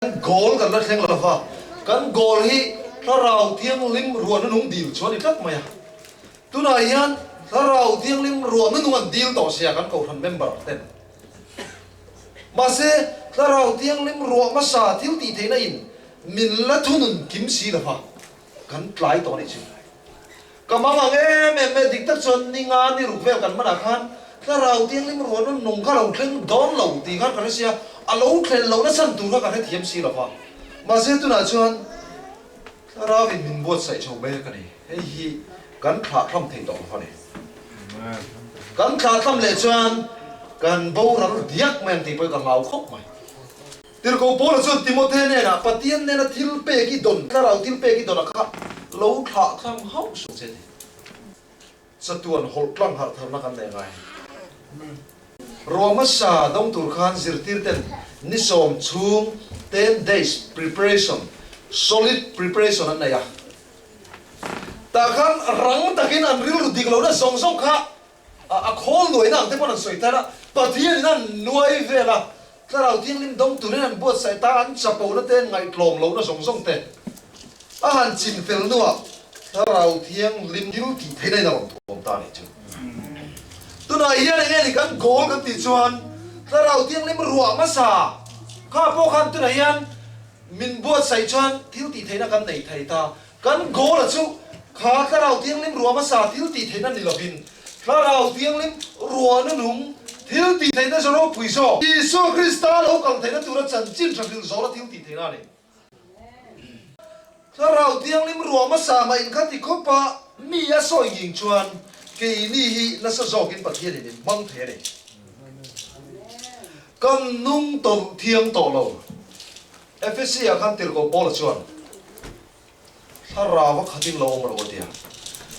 Kan goal kan la thleng lo va, kan goal hi Thlarau Thianghlim ruahna nung dil chu a ni tlat mai a. Tunah hian Thlarau Thianghlim ruahna nung an dil tawh sia kan kohhran member ten. Mahse, Thlarau Thianghlim ruah hmasa thil tih theihna in min la thunun kim si lo va, kan tlai tawh a nih chu. Ka mang ang em em e, dik tak chuan ni nga ni ruk vel kan hmanah khan Thlarau Thianghlim ruahna nung kha lo thleng dawn lo tih khan ka hre sia, a lo thlen lohna chhan tur kha ka hrethiam si lo va. Mahse tunah chuan Thlarauin min buatsaih chho mek a ni, hei hi kan thlahthlam thei tawh lo va ni. Kan thlahthlam leh chuan kan boral diak mai ang tih pawh hi ka hlau khawp mai. Tirhkoh Paula chuan Timothe hnenah, Pathian hnena thil pek i dawn, thlarau thil pek i dawn a kha lo thlah thlang hauh suh che ti. Chatuan hawlh tlang harh tharna kan nei ngai. Ruah hmasa dawng tur khan zirtirten ni sawm chhung, ten days preparation, solid preparation an nei a. Tah khan rang takin an rilru dik lohna zawng zawng kha a khawl nuaina ang te pawn an sawi thar a, Pathianin an nuai vel a, Thlarau Thianghlim dawng turin an buatsaih ta, an chapona te, ngaihtlawm lohna zawng zawng te a han chin fel hnuah Thlarau Thianghlim thil tih theihna in a rawn thuam ta a nih chu. Tunah hian eng nge ni kan goal kan tih chuan Thlarau Thianghlim ruah hmasa kha pawh khan tunah hian min buatsaih chuan thil tih theihna kan nei thei ta. Kan goal-a chu kha Thlarau Thianghlim ruah hmasa thil tih theihna ni lovin, Thlarau Thianghlim ruahna nung thil tih theihna zawh ropui zawk, Isua Krista lo kal theihna tura chanchin tha hrilh zawhna thil tih theihna a ni. Thlarau Thianghlim ruah hmasa mah in kha ti khawpa mi a sawi nging chuan keini hi nasa zawkin Pathianin in hmang thei a ni. Kan nung tawlh thiang tawh lo. Efesi-ah khan tirhkoh Paula chuan, Thlarau a khatin lo awm rawh a ti a.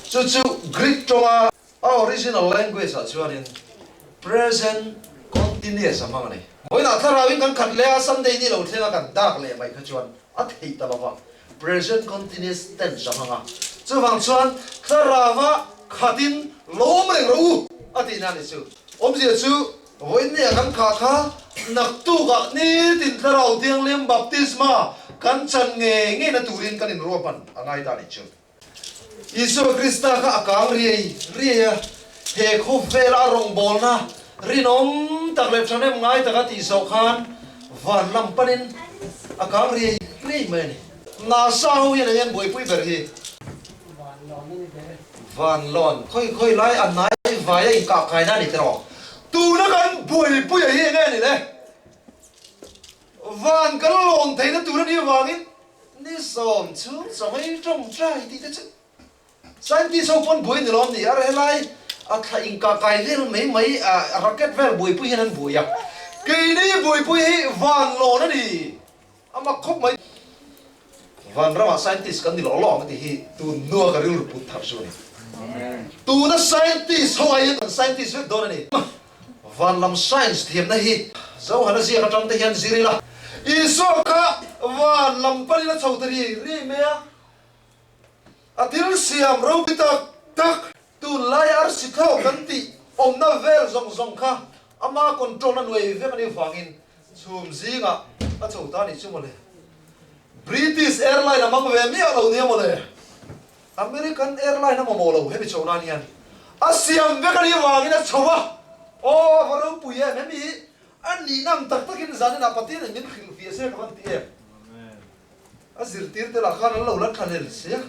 Chu chu Greek tawnga a original language ah chuanin present continuous a hmang a ni. Vawiinah thlarauin kan khat leh a, Sunday ni lo thleng a kan dak leh mai kha chuan a theih ta lo va, present continuous tense a hmang a. Chuvang chuan thlarau a khatin lo awm reng rawh u a tihna a ni chu. Awmzia chu Vawiinnia kan khah kha naktukah nitin Thlarau Thianghlim baptisma kan chan ngei ngeina turin kan inruahman a ngai ta a nih chu. Isua Krista kha a kang riai riai a, he khawvela a rawngbawlna rinawm tak leh thahnem ngai taka tih zawh khan van lam panin a kang riai riai mai a ni. NASA ho hian eng buaipui ber hi? Van lawn khawi khawi lai a hnai vai a inkah kaina a ni tiraw? Tuna kan buaipui a hi enge a ni le? Van kan lawn theihna tur a nih avangin ni sawm chhung chawngei tawngtai tih te chu scientist ho pawn buai ni lawm ni? A helai a thla inkah kai vel mai mai a rocket vel buaipui hian an buai a, keini buaipui hi van lawn a ni. A mak khawp mai. Vanramah scientist kan ni lawh lawh ang tih hi tun hnua ka rilru put thar chu a ni. Tuna scientist ho aiin kan scientist vek dawn a ni. Vanlam science thiamna hi Zohana ziak atang te hian zir ila. Isua kha van lam panin a chho ta ri ri mai a. A thil siam ropui tak tak tunlai arsi thlawk kan tih awmna vel zawng zawng kha ama control a nuai vek a nih vangin Chhum zingah a chho ta nih chu mawle. British Airline a mang ve miah lo nia mawle. American Airline a mamawh lo hemi chho nan hian. A siam vek a nih vangin a chho a. Aw a va ropui em hemi hi a nihna ang tak takin zaninah Pathianin min hrilh fiah se ka van ti em. A zirtir te lah khan an lo la thlahlel sia.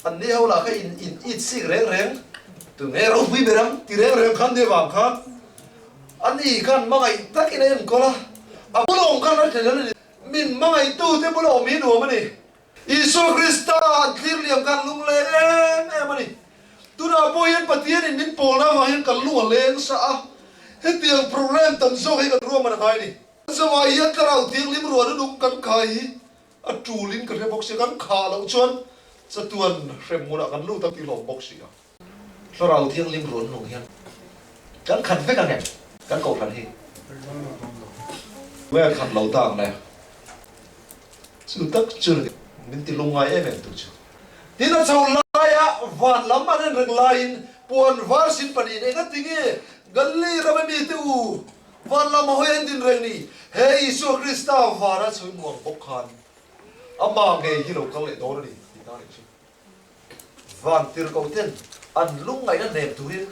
An ni ho lah kha in in it sik reng reng, tunge ropui ber ang ti reng reng khan ni vang khan a ni khan hmangaih takin a enkawl a, a bula awm khan a thlahlel a ni. Min hmangaihtu te bula awm hi nuam a ni. Isua Krista an thlir liam khan lungleng em em a ni. Tunah pawh hian Pathianin min pawlna avang hian kan lung a leng sa a, hetiang program tam zawk hi kan ruahman a ngai a ni. Zawai hian Thlarau Thianghlim ruahna nung kan khai hi a tulin ka hre bawk sia, kan khah loh chuan chatuan hrem hmunah kan lut ang tih hlawm bawk sia. Thlarau Thianghlim ruahna nung hian kan khat vek ang em? Kan kohhran hi nge khat lo ta ang le? Chu tak chu min ti lungngai em em tu chu. Tin a chho laia van lam an en reng laiin puan var sin pahnihin engatinge Galili rama mite u? Van lam a hawi an din reng ni. He Isua Krista vana chhui muang bawk khan amah ngei hi lo kal leh dawn a ni tih ta nih chu. Van tirhkoh ten an lungngaihna hnem turin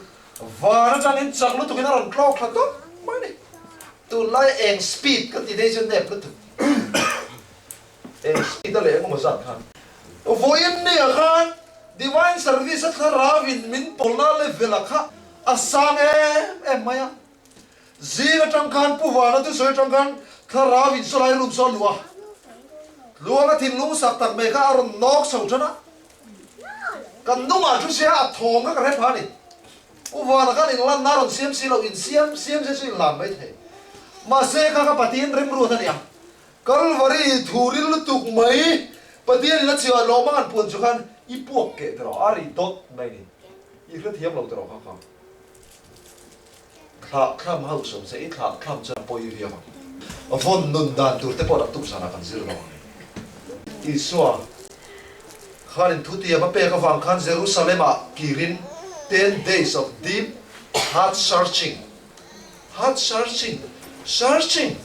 van atangin chak lutukin a rawn tlawk thla tawp mai a ni. Tunlai eng speed kan tih daih chu nep lutuk. Eng speed a leh engemaw zat khan. Vawiin nia khan Divine Service a thlarauin min pawlna level a kha a sang em em mai a. Zing atang khan Pu Vana thusawi atang khan thlarau in saw lai room saw a luh a. Tluanga thinlung sak tak mai kha a rawn nawk chho tan a. Kan hnungah thu sia a thawm kha ka hre pha a ni. Pu Vana khan inlanna a rawn siam si lo, insiam siam se chu inlan mai thei. Mahse kha ka Pathian remruat a ni a. Kalvari thu ril lutuk mai Pathian in a chhiah lawm ang an puan chu khan i puak keh tiraw a ri dawt mai ni. I hrethiam lo tiraw kha kha. Thlah thlam hauh sawm se i thlah thlam chuan a pawi viau ang. Vawn nun dan tur te pawh naktuk zanah kan zir lo ang. Isua khanin thutiam a pek avang khan Jerusalem ah kirin ten days of deep heart searching, heart searching, searching,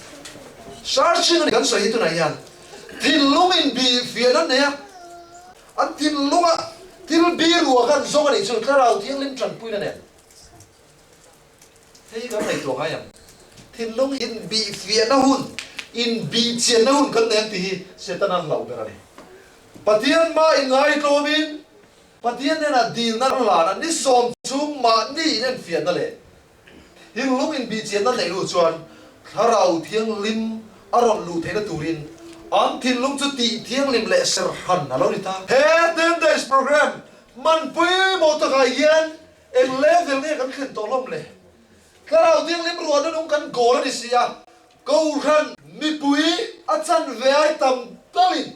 searching a ni kan sawi hi tunah hian thinlung inbih fiahna nei a, an thinlunga thil biruah khan zawng a nih chu Thlarau Thianghlim tanpuina nen. Hei hi kan ngaihtuah ngai ang. Thinlung inbihfiahna hun, inbihchianna hun kan nei ang tih hi Setana hlauh ber a ni. Pathian hma inngaihtlawmin, Pathian hnenah dilna lan a ni 10 chung mahni inenfiahna leh thinlung inbihchianna neih hnu chuan Thlarau Thianghlim a rawn luh theihna turin an thinlung chu tih thianghlim leh serhran a lo ni ta. He Ten Days Programme hmanpui maw takah hian Eng level nge kan thlen tawh hlawm le? Thlarau Thianghlim ruahna nung kan goal a ni si a, Kohhran mipui a chanve ai tam talin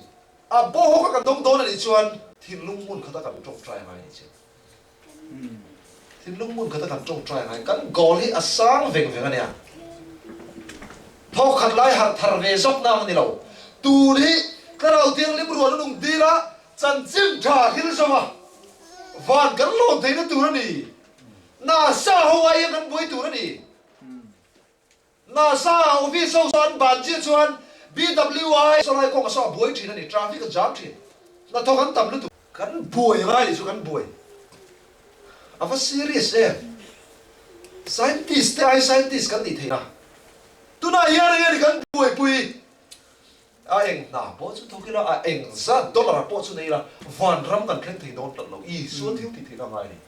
a bawhawk a kan dawng dawn a nih chuan thinlung hmun khata kan tawngtai angai a nih chu. Thinlung hmun khata kan tawngtai angai. Kan goal hi a sang veng veng a nia. Thawk khat lai harh thar ve zawk nang a ni lo. Tun hi Thlarau Thianghlim ruahna nung dila Chanchin tha thil zawnga van kan lawn theihna tur a ni. NASA ho aiin kan buai tur a ni. NASA office ho saw an ban chiah chuan BWI sawlai kawngah saw a buai thin a ni, traffic a jam thin. Hnathawk an tam lutuk. Kan buai ngai nih chu kan buai. A va serious em. Scientist te ai scientist kan nih theihna. Tunah hian enge ni kan buaipui? A eng hna pawh chu thawk ila, a eng zat dollar pawh chu nei ila, vanram kan thleng thei dawn tlat lo. Isua thil tih theihna a ngai a ni.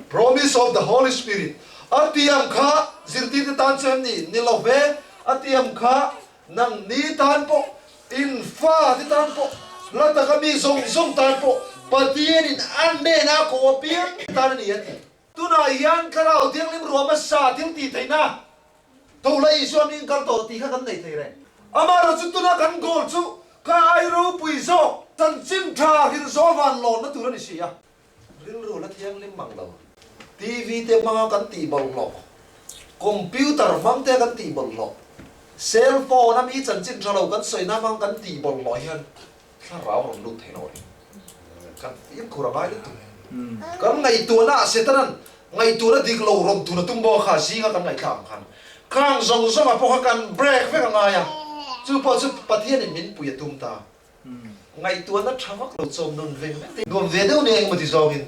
Promise of the Holy Spirit a tiam kha zirtirte tan chuan ni ni lo ve, a tiam kha nang ni tan pawh, in fate tan pawh, hla taka mi zawng zawng tan pawh Pathianin a hnena a ko apiang tan a ni a ti. Tunah hian Thlarau Thianghlim ruah hmasa thil tih theihna Tho la Isua min kal tawh tih kha kan nei thei reng. Amaherawh chu tuna kan goal chu kha ai ropui zawk chanchin tha hril zawh van lawnna tur a ni si a. Rilru la thianghlim mang lo. TV te hmanga kan tih bawlhhlawh, computer hmang te kan tih bawlhhlawh, cell phone a mi chanchin tha lo kan sawina hmang kan tih bawlhhlawh hian Thlarau rawn lut thei lo a ni. Kan fimkhur a ngai lutuk. Kan ngaihtuahna ah Setanan ngaihtuahna dik lo rawn tun a tum bawk a kha zinga kan ngaihthlak ang khan khang zawng zawngah pawh kha kan break vek a ngai a, chu pawh chu Pathianin min pui a tum ta. Ngaihtuahna tha vak lo chawm nun veng veng te nuam ve deuh nia engemaw ti zawngin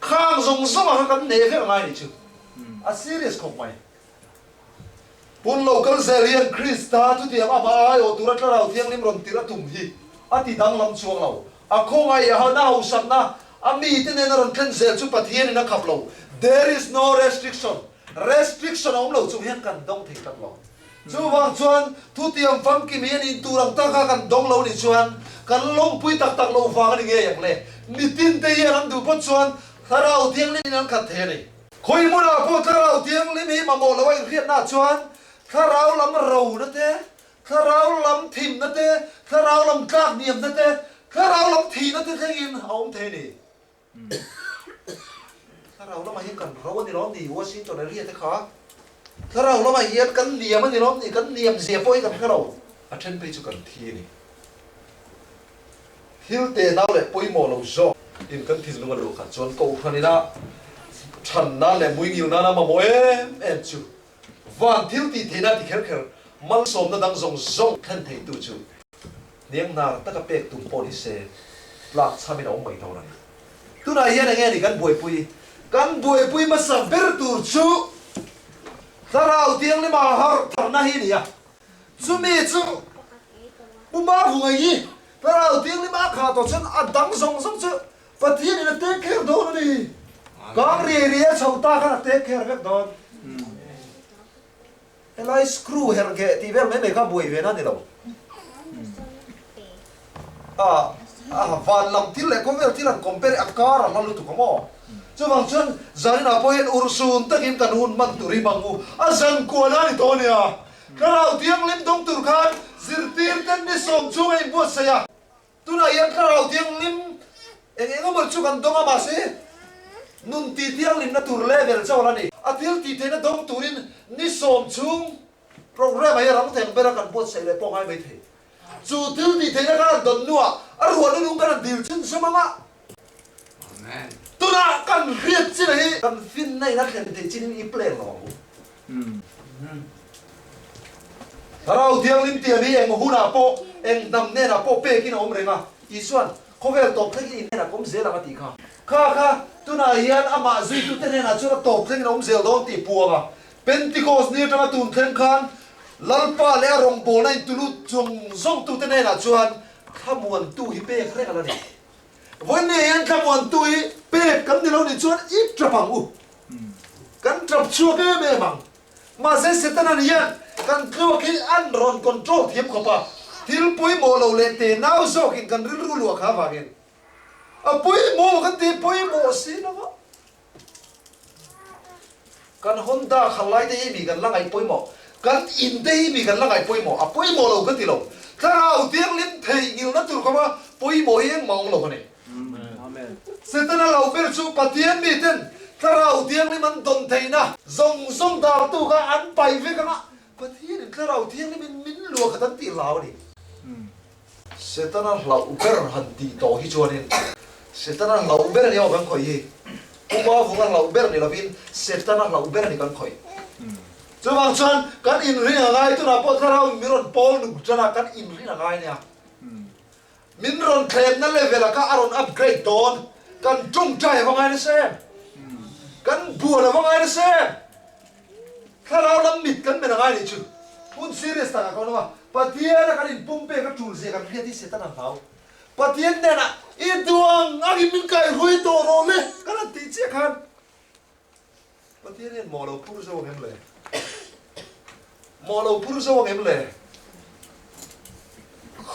khang zawng zawngah kha kan hneh vek a ngai a nih chu. A serious khawp mai. Hun lo kal zel hian Krista chutiang amah aiawh tura Thlarau Thianghlim rawn tirh a tum hi a ti danglam chuang lo. A khawngaih a hausakna a mite nena rawn thlen zel chu Pathianin a khap lo. There is no restriction. Restriction a awm lo chung hian kan dawng thei tlat lo. Chuvang chuan thutiang famkim hi a nih tur ang taka kan dawng lo nih chuan kan lawmpui tak tak lo vang a ni ngei ang le. Mitin te hian an duh phawt chuan Thlarau Thianghlimin an khat thei a ni. Khawi hmunah pawh Thlarau Thianghlim hi mamawh lo a inhriatna chuan Thlarau lam rona te, Thlarau lam thimna te, Thlarau lam tlakniamna te, Thlarau lam thihna te thlengin a awm thei a ni. Thlarau lamah hian kan ro a ni lawm ni? Washington area te kha Thlarau lamah hian kan liam a ni lawm ni? Kan liam zia pawh hi kan hre lo. A then phei chu kan thi a ni. Thil tenau leh pawimawh lo zawk in kan thinlung a luh khat chuan Kohhran ina thanna leh muingil nana mamawh em em chu Van thil tih theihna ti kher kher malsawmna dang zawng zawng thlen theitu chu hnianghnar taka pek tum pawh ni se, tlak chhamin a awm mai dawn a ni. Tunah hian enge ni kan buaipui? Kan buaipui hmasa ber tur chu Thlarau Thianghlima harh tharna hi a ni a. Chumi chu Pu Mavunga hi Thlarau Thianghlima a khah tawh chuan a dang zawng zawng chu Pathian in a take care dawn a ni. Kang riai riai a chho ta khan a take care vek dawn. Helai screw herh geh tih vel mai mai kha buai ve na ni lo. A a van lam thil leh khawvel thil han compare a kar a hla lutuk a maw. Chuvang chuan zaninah pawh hian urhsun takin kan hun hman tur hi hmang u. A zan kual a ni tawh a nia. Thlarau Thianghlim dawng tur khan zirtir ten ni sawm chhung a inbuatsaih a. Tunah hian Thlarau Thianghlim eng eng emaw chu kan dawng a, mahse nun tih thianghlimna tur level chauh a la ni. A thil tih theihna dawng turin ni sawm chhung programme ah hian rang theng bera kan buatsaih leh pawh ngai mai thei. Chu thil tih theihna khan an dawn hnuah a ruahna nung kan han dil chhun zawm ang a. Tunah kan hriat chin hi kan finna in a thlen theih chin in i plan lo ang u. Thlarau Thianghlim tiam hi eng hunah pawh, eng hnam hnenah pawh pekin a awm reng a. Isuan, Khawvel tawp thlengin in hnenah ka awm zel ang a tih kha. Kha kha, tunah hian amah zuitute hnenah chuan a tawp thlengin a awm zel dawn tih puang a. Pentikos ni atanga tun thleng khan Lalpa leh a rawngbawlna intulut zawng zawngtute hnenah chuan thlamuantu hi pek reng a la ni. Vawiin hian thlamuantu hi pek kan ni lo nih chuan i tap ang u. Kan tap chhuak em em ang. Mahse Setanan hian kan tluak hi an rawn control thiam khawp a, thil pawimawh lo leh te nau zawkin kan rilru luah kha avangin a pawimawh kan ti pawimawh si lo va. Kan Honda khal lai te hi mi kan la ngaih pawimawh, kan in te hi mi kan la ngaih pawimawh, a pawimawh lo ka ti lo. Thlarau Thianghlim theihnghilhna tur khawpa pawimawh hi engmah awm lo a ni. Setana lo ber chu Pathian miten Thlarau Thianghlim an dawn theihna zawng zawng dartu kha an paih vek anga Pathianin Thlarau Thianghlimin min luah khat an tih hlau a ni. Setana hlauh ber han tih tawh hi chuanin Setana hlauh ber a ni aw kan khawih hi. Pu Mavunga hlauh ber ni lovin Setana hlauh ber a ni kan khawih. Chuvang chuan kan inring a ngai tunah pawh Thlarau in min rawn pawl nung tan a kan inring a ngai nia. Min rawn thlemna level a kha a rawn upgrade dawn. Kan tawngtai a va ngai nasa em? Kan buan a va ngai nasa em? Thlarau lam mit kan men a ngai nih chu. Hun serious takah ka awm a, Pathian a kan inpumpek a tul zia kan hriat hi Satan a hlau. Pathian hnenah i duang angin min kaihruai tawh rawh le kan han tih chiah khan Pathian hian maw lo phur zo ang em le? Maw lo phur zo ang em le?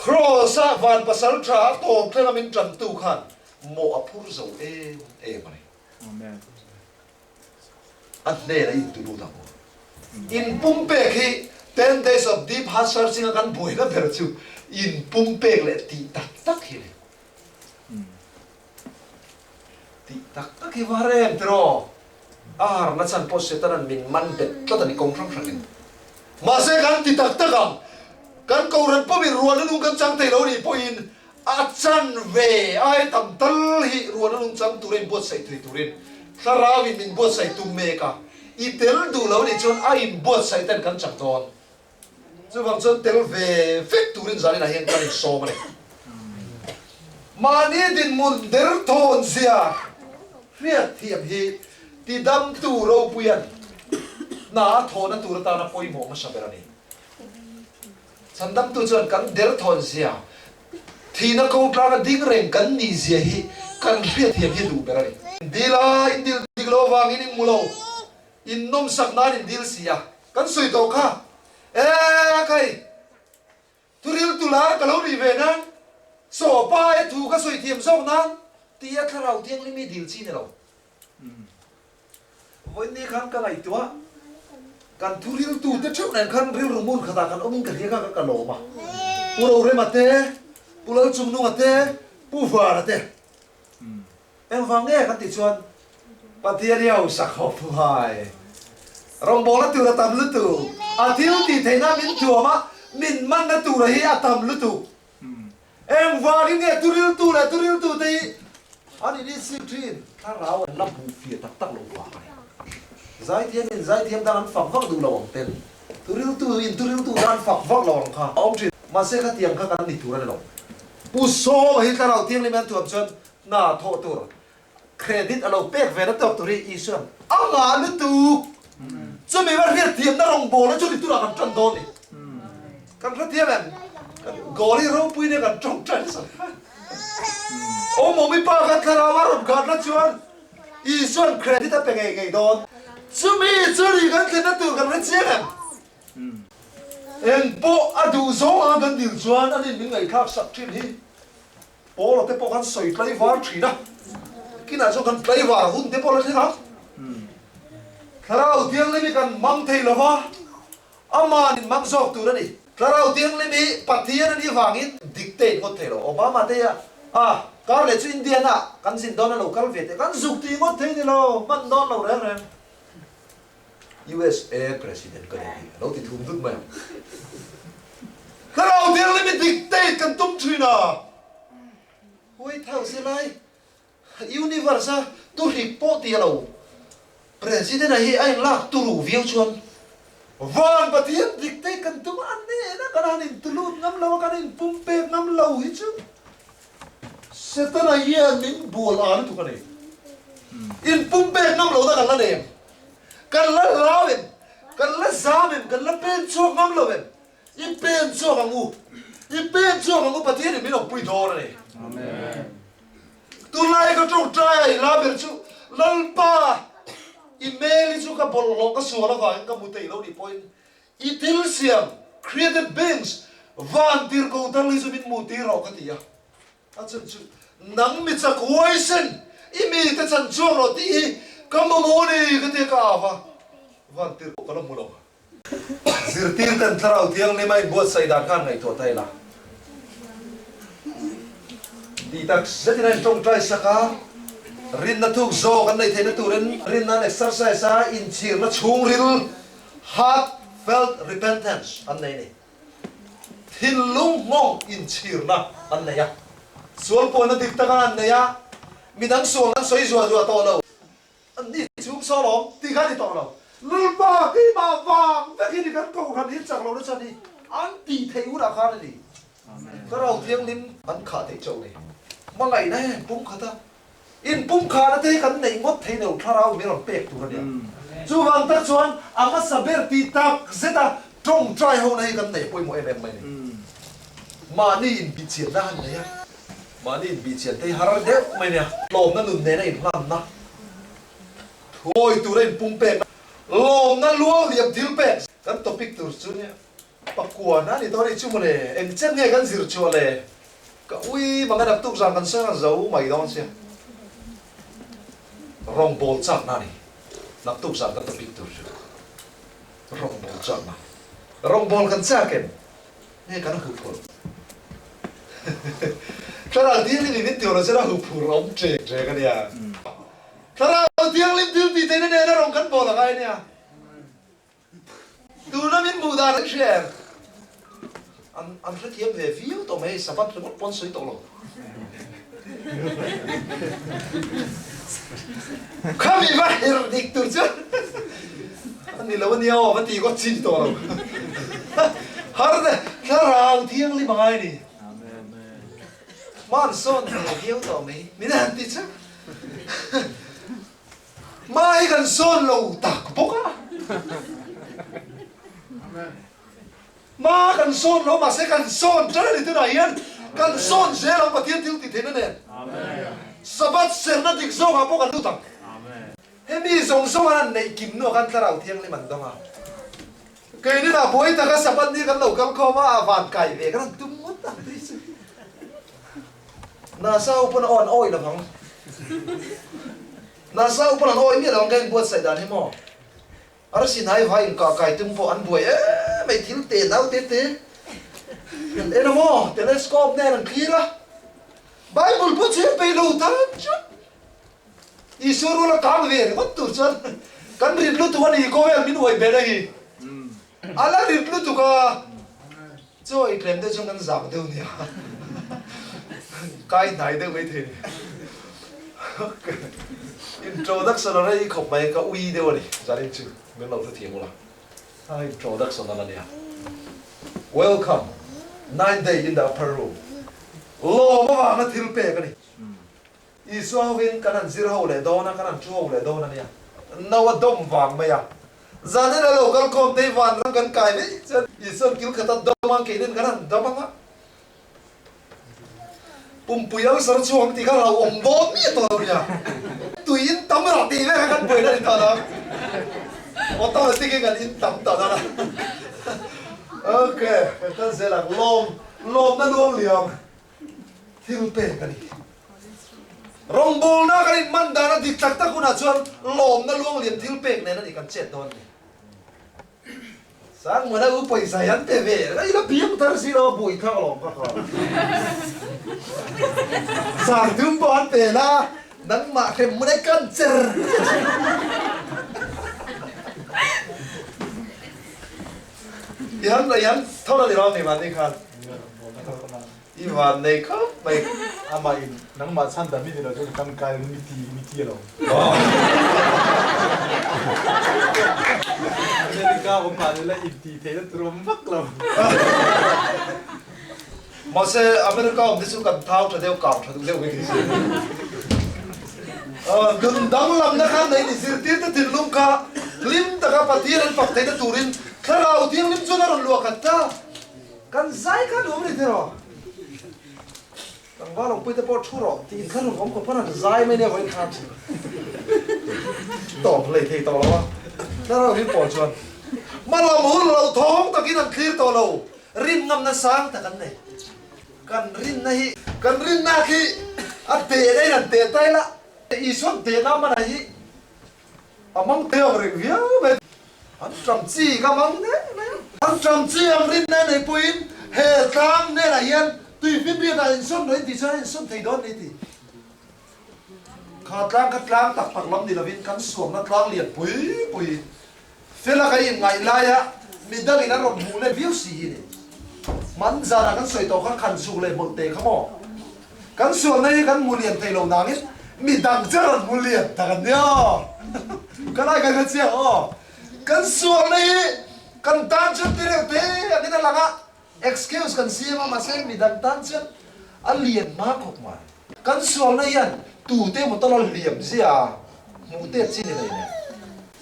Kraws-a van pasal tha a tawp thleng a min tantu khan maw a phur zo em em a ni. Amen. A hnenah i intu lut ang u. Inpumpek hi Ten Days of Deep Heart Searching a kan buaina ber chu inpumpek leh tih tak tak hi a ni. Tih tak tak hi va rem tiraw? A harna chhan pawh Setanan min man bet tlat a ni kawng hrang hrangin. Mahse kan ti tak tak ang, kan Kohhran pawmin ruahna nung kan chang thei lo nih pawhin a chan ve ai tam tal hi ruahna nung chang tura inbuatsaih thei turin Thlarauin min buatsaih tum mek a, i tel duh lo nih chuan a inbuatsaih ten kan chang dawn. Chuvang chuan tel ve vek turin zaninah hian kan insawm a ni. Mahni dinhmun derthawn zia hriat thiam hi tidamtu ropuian hna a thawhna tur atana pawimawh hmasa ber a ni. Chhandamtu chuan kan derthawn zia, thihna ko tlanga ding reng kan nih zia hi kan hriat thiam hi duh ber a ni. Dil a, in dil dik lo avangin in hmu lo. In nawmsak nan in dil si a, kan sawi tawh kha. E khai, thuril tu lar ka lo nih ve nan, sawpa e thu ka sawi thiam zawk nan tia Thlarau Thianghlim hi dil chi ni lo. Vawiin khan ka ngaihtuah, kan thuril tu te theuh nen khan rilru hmun khatah kan awmin ka hria kha ka lawm a. Pu Rorema te, Pu Lalchungnunga te, Pu Vara te. Engvang nge kan tih chuan Pathian hi a hausa khawp mai. Rawngbawlna tur a tam lutuk, a thil tih theihna min thuam a, min manna tura hi a tam lutuk. Engvangin nge turiltu leh turiltute hi an initsik thin? Thlarau an la hmuh fiah tak tak lo vang a ni. Zaithiamin zaithiam dang an fak vak duh lo ang ten, thuriltu in thuriltu dang an fak vak lo ang kha a awm thin. Mahse khatiang kha kan ni tur a ni lo. Pu Sawma hi Thlarau Thianghlim an thuam chuan hna thawh tur credit a lo pek ve na tawk tur hi Isuan a ngah lutuk. Chumi va hriatthiamna rawngbawlna chu ni turah kan tan dawn ni. Kan hrethiam em? Kan goal hi ropui nia kan tawngtai nasa. Awmawmi pa kha thlarau a rawn ghatna chuan Isuan credit a pe ngei ngei dawn. Chumi chu ni kan thlenna tur kan hrechiang em? Eng pawh a duh zawng anga kan dil chuan anin min ngaihthlak sak thin hi. Paula te pawh kan sawi tlaivar thin a, kinah chuan kan tlaivar hun te pawh la thleng ang. Thlarau Thianghlim hi kan hmang thei lo va, Aman in hmang zawk tur a ni. Thlarau Thianghlim hi Pathian a nih vangin dictate ngawt thei lo. Obama te a, a kar leh chu Indiana kan zin dawn a lo kal ve teh kan zuk tih ngawt thei ni lo, hman dawn lo reng reng. USA President ka ni hi a lo ti thum dut mai ang. Thlarau Thianghlim hi dictate kan tum thin a. White House helai Universe a tuhrik pawh ti a lo. President a hi a inlak turu viau chuan Van Pathian dictate kan tum a nena kan han intulut ngam lo a, kan inpumpek ngam lo hi chu Setana hian min bual a lutuk a ni. Inpumpek ngam lohna kan la nei em? Kan la hlau em? Kan la zam em? Kan la pen chhuak ngam lo em? I pen chhuak ang u. I pen chhuak ang u Pathianin min awmpui dawn a ni. Tunlai ka tawngtai a i la ber chu Lalpa i hmel hi chu ka bawlhhlawh ka sual avangin ka hmu thei lo nih pawhin i thil siam, created beings, van tirhko tal hi chu min hmuh tir rawh ka ti a. A chhan chu nang mi chak huaisen i mite chan chuak rawh tih hi ka mamawh a ni ka ti a ka av a, van tirhkoh ka la hmu lo. Zirtir ten Thlarau Thianghlim a inbuatsaih dan khan ngaihtuah ta ila. Tih tak zetin a intawngtai sak a, rinna thuk zawk an neih theihna turin rinna an exercise a, inchhirna chhungril, heartfelt repentance, an nei a ni. Thinlung nghawng inchhirna an nei a, sual puanna dik taka an nei a, midang sual an sawi zuah zuah tawh lo. An ni chhung saw lawm tih kha a ni tawh lo. Lalpa keimah vang vek hi ni kan kohhran hi chak lo nasa ni an tih theih hunah khan a ni. Thlarau Thianghlim an khah theih chauh ni. Hmangaihna hi an pum khat a, in pum khahna te hi kan neih ngawt thei lo Thlarau min rawn pek tur a nia. Chuvang tak chuan a hmasa ber tih tak zet a tawngtai hona hi kan neih pawimawh em em mai ni. Mahni inbihchianna han nei a. Mahni inbihchian te hi har deuh mai nia. Tlawmna nun nena inhlanna, thuawi tura inpumpekna, lawmna luang liam thil pek. Kan topic tur chu nia pakuana a ni tawh a nih chu mawle, eng chen nge kan zir chhuah le? Ka ui mang a naktuk zan kan sawi ang zo mai dawn sia. Rawngbawl chakna a ni naktuk zan kan topic tur chu. Rawngbawl chakna. Rawngbawl kan chak em? Nge kan huphurh? Thlarau Thianghlim in tih lo chuan a huphurh awm ṭek ṭek a nia. Thlarau Thianghlim thil tih theihna nena rawng kan bawl a ngai a nia. Tuna min hmuh dan an hria em? An an hrethiam ve viau tawh mai, Sabbath ringawt pawn sawi tawh lo. Khami va her dik tur chuan a ni lo a nia aw va ti ngawt chin tawh lo. Har te thlarau thianghlim a ngai a ni. Hman sawn ve viau tawh mai min han ti chu. Hma hi kan sawn lo tak bawk a. Hma kan sawn lo mahse kan sawn ṭan a ni tunah hian kan sawn zel ang Pathian thil tih theihna nen Sabbath serna dik zawkah pawh kan lut ang. Hemi zawng zawng an han neih kim hnuah khan Thlarau Thianghlim an dawng a. Keini lah buai taka Sabbath ni kan lo kal khawm a, a van kai ve kan han tum ngawt ang tih chu Nasa ho pawn a aw an awih lovang. Nasa ho pawn an awih miah lovang ka inbuatsaih dan hi maw. Arsi hnai vai inkah kai tum pawh an buai em mai thil te nau te te an en a maw telescope nen an thlir a Bible pawh chhiar peih lo tan chuan Isua rual a kang ve ringawt tur chuan kan rit lutuk a ni khawvel min uai ber a hi a la rit lutuk a chaw ei tlem deuh chuan kan zak deuh nia kai hnai deuh mai thei ni. Introduction a rei khawp mai, ka ui deuh a ni, zanin chu min lo hrethiam ula. A introduction a la nia. Welcome, Nine Day in the Upper Room. Lawm avanga thil pek a ni. Isua hovin kan han zir ho leh dawn a, kan han thu ho leh dawn a nia. No a dawm vang mai a. Zanin a lo kal khawm te hi vanram kan kai mai chuan Isua'n kil khat a dawm ang, keinin kan han dawm ang a. Pumpui ulcer chhuak tih kha lo awm dawn miah tawh lo nia. Tui in tam rah tih vek a kan buaina ni tawh lo. Automatic in kan in tam tawh dawn a. Ok, kan kal zel ang. Lawm, lawmna luang liam thil pek a ni. Rawngbawlna kan inman dan a dik tak tak hunah chuan lawmna luang liam thil pek nen a ni kan chet dawn ni. Sangmana u pawisa hi an pe ve reng a, ila piang thar si lo a buai thlak alawm ka kha. Sangthum pawh an pe la, nangmah hrem mun ai kan cher. I han i han tho la ni lo mi mahni khan. I van nei khawp mai. Amah in nangmah chhan dah mi ni lo chu ka tangkai mi ti mi ti lo. America awm mah ni la in ti thei na tur awm vak lo. Mahse America awm te chu kan thau tha deuh kang tha duh deuh vek ni si. Nun danglamna kha nei ni zirtir te thinlung kha hlim taka Pathian an fak theihna turin Thlarau Thianghlim chuan a rawn luah khat ta. Kan zai kha nuam ni tiraw? Tlangval awmpui te pawh thu rawh tih inthlahrung awm khawp pawn an zai mai nia vawiin khan tawp hlei thei tawh lo a. Thlarau hi pawl chuan hmalam hun lo thawng takin an thlir tawh lo, rin ngamna sang tak an nei. Kan rinna hi kan rinna khi a tehna in an teh ta ila, Isuan tehna hmanah hi A mang te ang reng viau mai. An ṭam chi ka mang hle mai a. An ṭam chi ang rinna nei pawhin he tlang hnenah hian tuifinriatah insawn rawh in tih chuan a insawn thei dawn ni tih. Kha tlang kha tlang tak tak lam ni lovin kan suamna tlang lian pui pui fela kan inngaih laia midangin an rawn hmuh let viau si hi ni. Hman zanah kan sawi tawh kha khan chhuk leh hmawlh teh kha maw? Kan sualna hi kan hmu lian thei lo nangin midang che rawn hmu lian tak an nia. Ka lai kan hre chiang aw. Kan sualna hi kan tan chuan ti reuh te angin a lang a, excuse kan siam a mahse midang tan chuan a lian hma khawp mai. Kan sualna hian tute emaw tala liam zia hmuh tet chi ni hlei nen.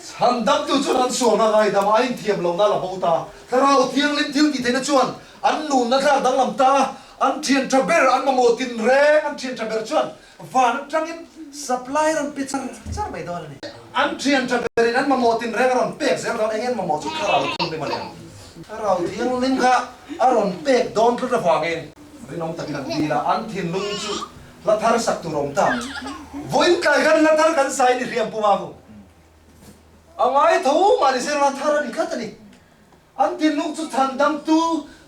Chhandamtu chuan an sualna ngaidam a inthiam lohna la bo ta. Thlarau Thianghlim thil tih theihna chuan an nunna thlak danglam ta a, an thian tha ber an mamawh tinreng an thian tha ber chuan van atangin supply rawn pe char char mai dawn a ni. An thian tha berin an mamawh tinreng a rawn pek zel dawn, eng nge an mamawh chu Thlarau Thianghlim a ni ang. Thlarau Thianghlim kha a rawn pek dawn tlat avangin rinawm takin an dil a, an thinlung chu hla thar sak tur a awm ta. Vawiin tlai khan hla thar kan sai ni hriam puma hu. A ngai tho mah ni se hla thar a ni tlat a ni. An thinlung chu chhandamtu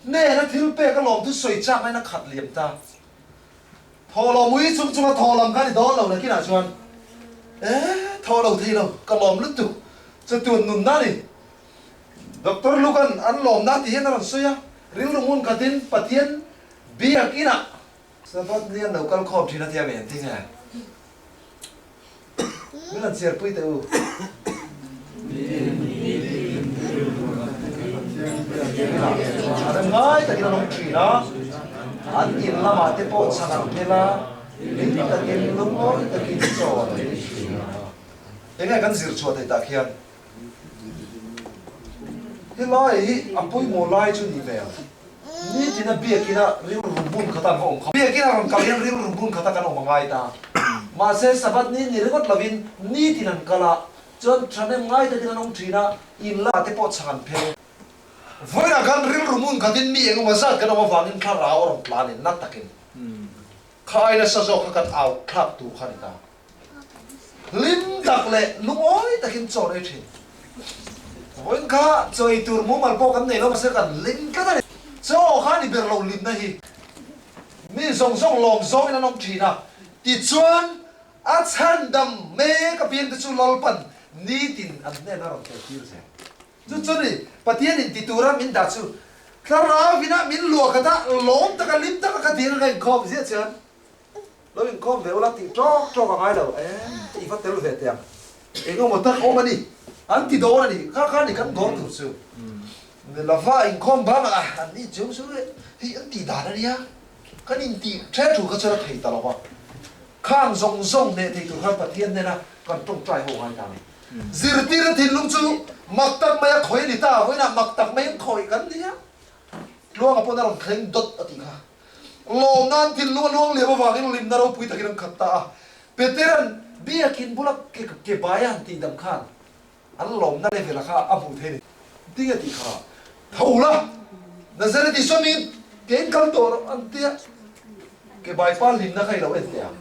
hnena thil pek a lawm thu sawi chak lain a khat liam ta. Thaw lo mui chung chunga thaw lam kha ni dawn lo nakinah chuan e thaw lo thei lo ka lawm lutuk chu tun nunna a ni. Doctor Luke-a'n an lawmna tih hian a rawn sawi a, rilru ngun khatin Pathian biak inah Sabbath ni an lo kal khawm thin a tia mi an ti nge? Min han chhiarpui teh u. A ngai takin an awm thin a, an in lamah te pawh chhan an phel a, hlim takin lungawi takin chaw an ei thin a. Enge kan zir chhuah theih tah khian helai hi a pawimawh lai chu ni hmel. Nitin a biakina rilru bun khata an va awm kha. Biakina rawn kal hian rilru bun khata kan awm a ngai ta. Mahse Sabbath ni ni ringawt lovin nitin an kal a, chuan thahnem ngai takin an awm thin a, in la te pawh chhang an phel. Vawiinah khan rilru mun khatin mi engemaw zat kan awm avangin thlarau a rawn tlan in na takin kha ai nasa zawk kha kan au thlak tur kha a ni ta. Hlim tak leh lungawi takin chaw an ei thin. Vawiin kha chaw ei tur mumal pawh kan nei lo mahse kan hlim tlat a ni. Chaw kha ni ber lo hlimna hi mi zawng zawng lawm zawngin an awm thin a, tichuan a chhandam mek apiang te chu Lalpan nitin an hnenah rawn tel tir zel. Chu chu ni, Pathian in ti tura min dah chu Thlarau inah min luah khat a, lawm taka hlim taka ka dil ka inkhawm ziah chuan. Lo inkhawm ve ula tih ṭawk ṭawk a ngai lo. E, i va tel ve teh ang. Eng emaw tak awm a ni. An ti dawn a ni. Kha kha ni kan dawn tur chu. Ni lova inkhawm bang a, an ni chung chu hei an tih dan a nia. Kan intih ṭhe thu kha chuan a thei ta lo va. Khang zawng zawng hneh thei tur khan Pathian hnena kan ṭawngṭai ho ngai ta a ni. Zirtirna thinlung chu mak tak maia khawih a ni ta. Vawiinah mak tak maiin khawih kan ni a. Tluanga pawn a rawn thleng dawt a tih kha. Lawm nan thinlung a luang liam avangin limna ropui takin an khat ta a. Petera'n biakin bula ke ke bai a han tih dam khan an lawmna level a kha a hmuh thei a ni. Ding a tih kha tho la, Nazareth Isua mingin kein kal tawh rawh an tia. Ke bai pa limna kha i lo en teh ang.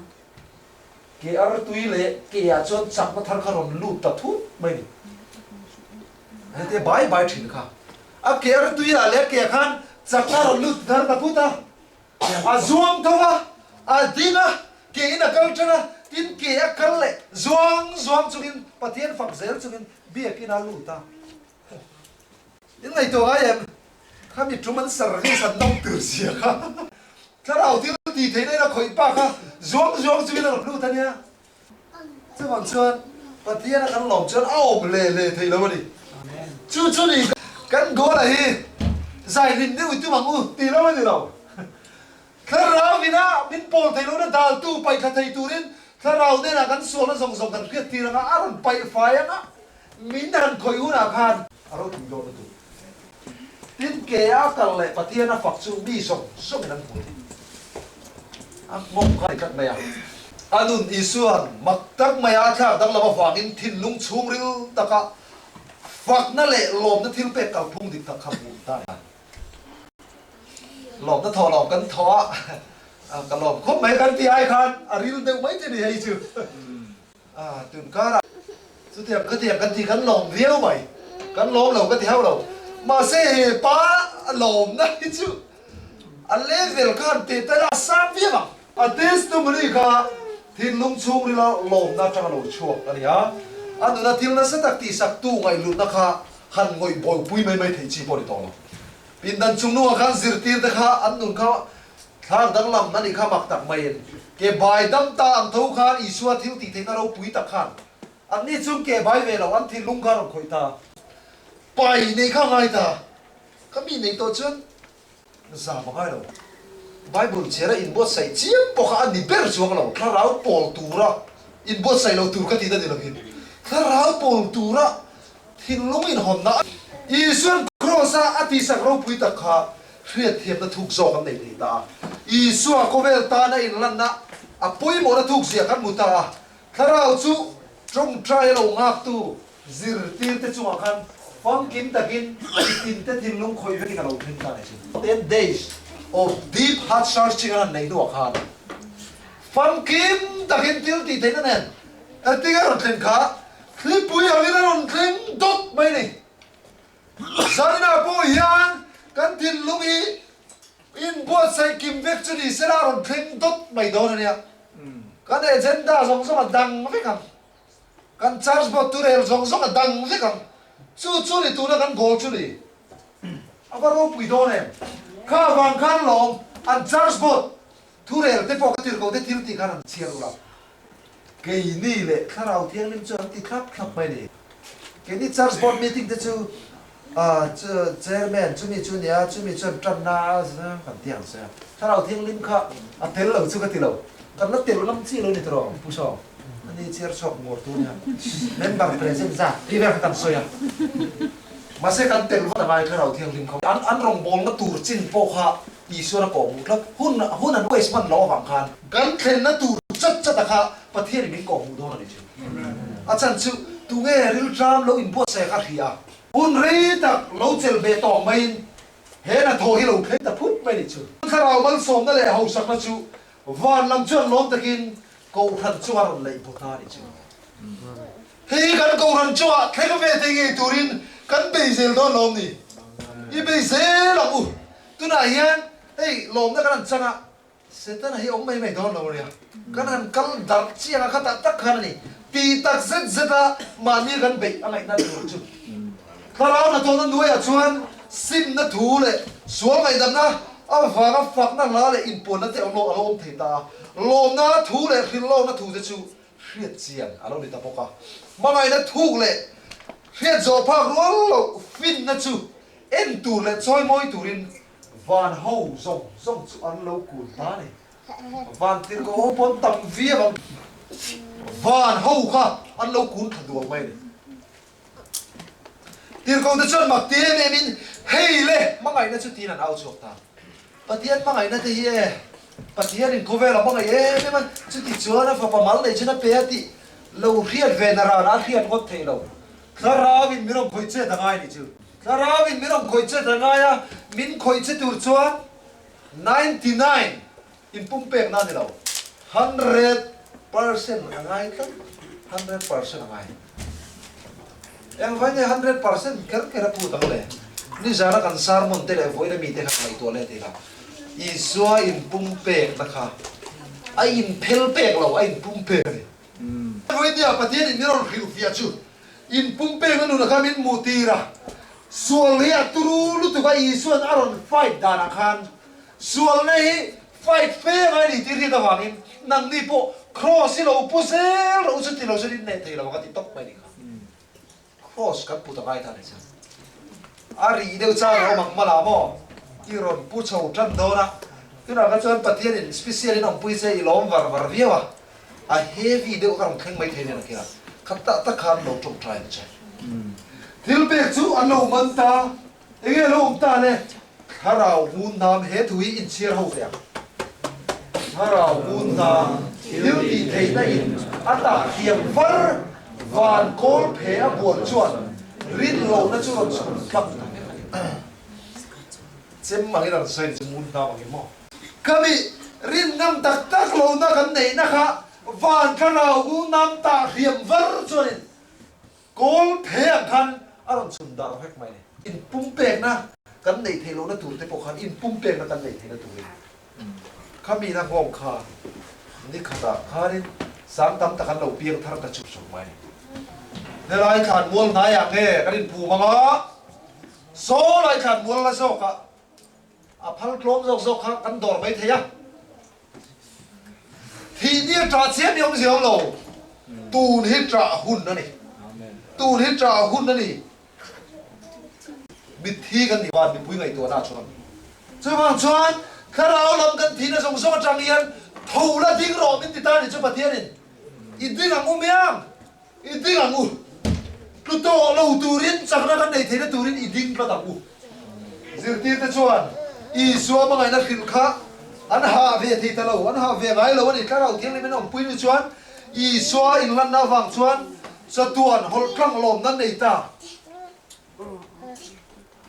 Ke ar tui leh ke ah chuan chakna thar kha rawn lut ta thut mai a ni. Hete bai bai thin kha. A ke ar tui ah leh a ke ah khan chakna rawn lut thar ta phut a. A zuang tho a, a ding a, ke in a kal tan a, tin ke a kal leh zuang zuang chungin Pathian fak zel chungin biakin a lut a. In ngaihtuah ngai em? Khami tum an service an dam tur zia kha. Thlarau thil tih theihna in a khawih pa kha zuang zuang chungin a rawn lut a nia. Chuvang chuan Pathian a kan lawm chuan a awm hle hle thei lo a ni. Chu chu ni kan goal a hi zai hlim deuh i tum ang u tih lo a ni lo. Thlarau ina min pawl thei lohna daltu paih thla thei turin thlarau hnenah kan sualna zawng zawng kan hriat tir anga a rawn paih fai anga min han khawih hunah khan a ropui dawn lutuk. Tin, ke a kal leh Pathian a fak chu mi zawng zawngin an hmu a ni. A nghawng kha a ni tlat mai a. A nun Isua'n mak tak maia a thlak danglam avangin thinlung chhungril taka fakna leh lawmna thil pek kalphung dik tak kha hmuh ta a ni. Lawmna thawh lawm kan thaw a, ka lawm khawp mai kan tih ai khan a ril deuh mai che ni hei chu. A, tunkarah chutiang khatiang kan ti kan lawm viau mai, kan lawm lo ka ti hauh lo. Mahse he pa lawmna hi chu a level khan teh tel a sang viau ang. A testimony kha thinlung chhungrila lawmna atanga lo chhuak a ni a, a nuna thil nasa tak tihsaktu ngaihlutna kha han ngawih bawipui mai mai thei chi pawh a ni tawh lo. Pindan chungnungah khan zirtirte kha an nun kha Thlar danglam a nih kha mak tak maiin ke bai dam ta ang tho khan Isua thil tih theihna ropui tak khan anni chung ke bai ve lo an thinlung kha rawn khawih ta. Pai nei kha ngai ta. Ka mi nei tawh chuan zam a ngai lo. Bible chhiara inbuatsaih chiam pawh kha a ni ber chuang lo. Thlarau pawl tura inbuatsaih lo tur ka tih na ni lovin thlarau pawl tura Thinlung inhawnna Isua'n Kraws-a a tihsak ropui tak kha hriatthiamna thuk zawk an nei thei ta a. Isua khawvel tana inlanna a pawimawhna thuk zia kan hmu ta a. Thlarau chu tawngtai lo nghaktu zirtirte chungah khan famkim takin mitinte thinlung khawih vekin a lo thleng ta a ni chu. 10 days of deep heart searching an han neih hnuah khan famkim takin thil tih theihna nen engtin a rawn thlen kha Thlipui angin a rawn thleng dawt mai ni. Zaninah pawh hian kan thinlung hi inbuatsaih kim vek chu ni sela a rawn thleng dawt mai dawn a nia. Kan agenda zawng zawng a dang vek ang. Kan church board turel zawng zawng a dang vek ang. Chu chu ni tuna kan goal chu ni. A va ropui dawn em? Kha vang khan lawm an church board thurel te pawh ka tirhkoh te thil tih khan an chhiar ula. Keini leh Thlarau Thianghlim chu an ti thlap thlap mai ni. Keini Church Board meeting te chu Chairman chumi chu nia, chumi chuan tanna kan ti ang che a. Thlarau Thianghlim kha a tel lo chu ka ti lo. Kan la tel ngam chi lo ni tawh Pu Sawm. Ani chair chhuak ngur tu nia. Member present zat tih vel kha kan sawi a. Mahse kan tel vat angai Thlarau Thianghlim kha. An rawngbawlna tur chin pawh kha Isuan a kawhhmuh tlat. Hun hun an waste hman loh avang khan kan thlenna tur chat chat a kha Pathianin min kawhhmuh dawn a ni chu. A chhan chu tunge rilṭam lo inbuatsaih a kha hria a. Hun rei tak lo chelh ve tawh maiin he hnathawh hi lo thleng ta phut mai a ni chu. Thlarau malsawmna leh hausakna chu van lam chuan lawm takin Kohhran chunga rawn leih baw ta a ni chu. Hei hi kan Kohhran chungah thleng ve thei ngei turin kan bei zel dawn lawm ni? I bei zel ang u. Tunah hian hei lawmna kan han chang a, Setana hi awm mai mai dawn lo a nia. Kan han kal darh chiang a, khatah tak khan a ni. Tih tak zet zet a mahni kan beih a ngaihna tur chu. Thlarau hnathawhna nuaiah chuan simna thu leh sual ngaihdamna. Avanga fakna hla leh inpuanna te a lo awm thei ta a, lawmna thu leh hrilhlawkna thu te chu hriat chian a lo ni ta bawk a. Hmangaihna thuk leh hriat zawh phak rual loh finna chu en tur leh chawimawi turin van ho zawng zawng chu an lo kun ta a ni. Van tirhkoh ho pawn tam viau ang. Van ho kha an lo kun thla duang mai a ni. Tirhkohte chuan mak ti em em in, Hei le, hmangaihna chu tiin an au chhuak ta. Pathian hmangaihna te hi e, Pathianin khawvel a hmangaih em em a, chuti chuan a fapa mal neih chuan a pe a tih lo hriat ve na ran a hriat ngawt theih lo. Thlarauin min rawn khawih chet a ngai nih chu. Thlarauin min rawn khawih chet a ngai a, min khawih che tur chuan 99 Inpumpekna a ni lo. 100% a ngai tlat. 100% a ngai. Engvai nge 100% kher kher a phut ang le? Nizana kan sermon te leh vawiina mite kha ka ngaihtuah leh tih kha. Isua inpumpekna kha a inphel pek lo, a inpumpek a ni. Vawinia Pathianin min rawn hrilhfiah chu inpumpekna nuna kha min hmuh tir a. Sual hi a turu lutuk a, Isua'n a rawn fight danah khan Sualna hi fight fe ngai ni tih hriat avangin nangni pawh Cross hi lo pu zel rawh u chu ti lo chuan in hneh thei lo ang a ti tawp mai ni kha. Cross kan put a ngai ta ni chuan a rih deuh chang a awm ang hmala maw i rawn pu chho tan dawn a, tunah kha chuan Pathianin special in awmpui che i lawm var var viau a, a heavy deuh ka rawn thleng mai thei nen a kira kha tak tak khan lo tawngtai ang che. Thil pek chu an lo man ta. Enge lo awm ta le? Thlarau ngun nam he thu hi inchhiar ho teh ang. Thlarau ngun nam thil tih theihna in a tah thiam var van kawl phe a buan chuan rin lohna chu rawn chhun tlak ta vek a ni. Chem angin a rawn sawi ni chu ngun nam angin maw? Khami rin ngam tak tak lohna kan neihna kha van thlarau ngun nam tah hriam var chuanin Kawl phe ang khan a rawn chhun dar vek mai ni. Inpumpekna kan neih theih lohna tur te pawh khan inpumpekna kan neih theihna turin khamina nghawng kha ni khatah khanin sang tam tak an lo piang thar ta chuk chuk mai ni. Helai thlan mual hnaiah nge kan inphum ang a, saw lai thlan mual la zawkah a phal tlawm zawk zawk kha kan dawr mai thei a. Thih ni a ṭah chiah ni awmzia awm lo. Tun hi ṭah hun a ni. Tun hi ṭah hun a ni. Mitthi kan nih van mipui ngaihtuahna ah chuan. Chuvang chuan thlarau lam kan thihna zawng zawng aṭang hian tho la ding rawh min ti ta nih chu Pathianin i ding ang u miang, i ding ang u. Tlu tawh lo turin chakna kan nei theihna turin i ding tlat ang u. Zirtirte chuan Isua hmangaihna hrilh kha an hah ve thei ta lo, an hah ve ngai lo a ni. Thlarau Thianghlim in awmpui ni chuan Isua inlanna avang chuan chatuan hawlh tlang lawmna an nei ta.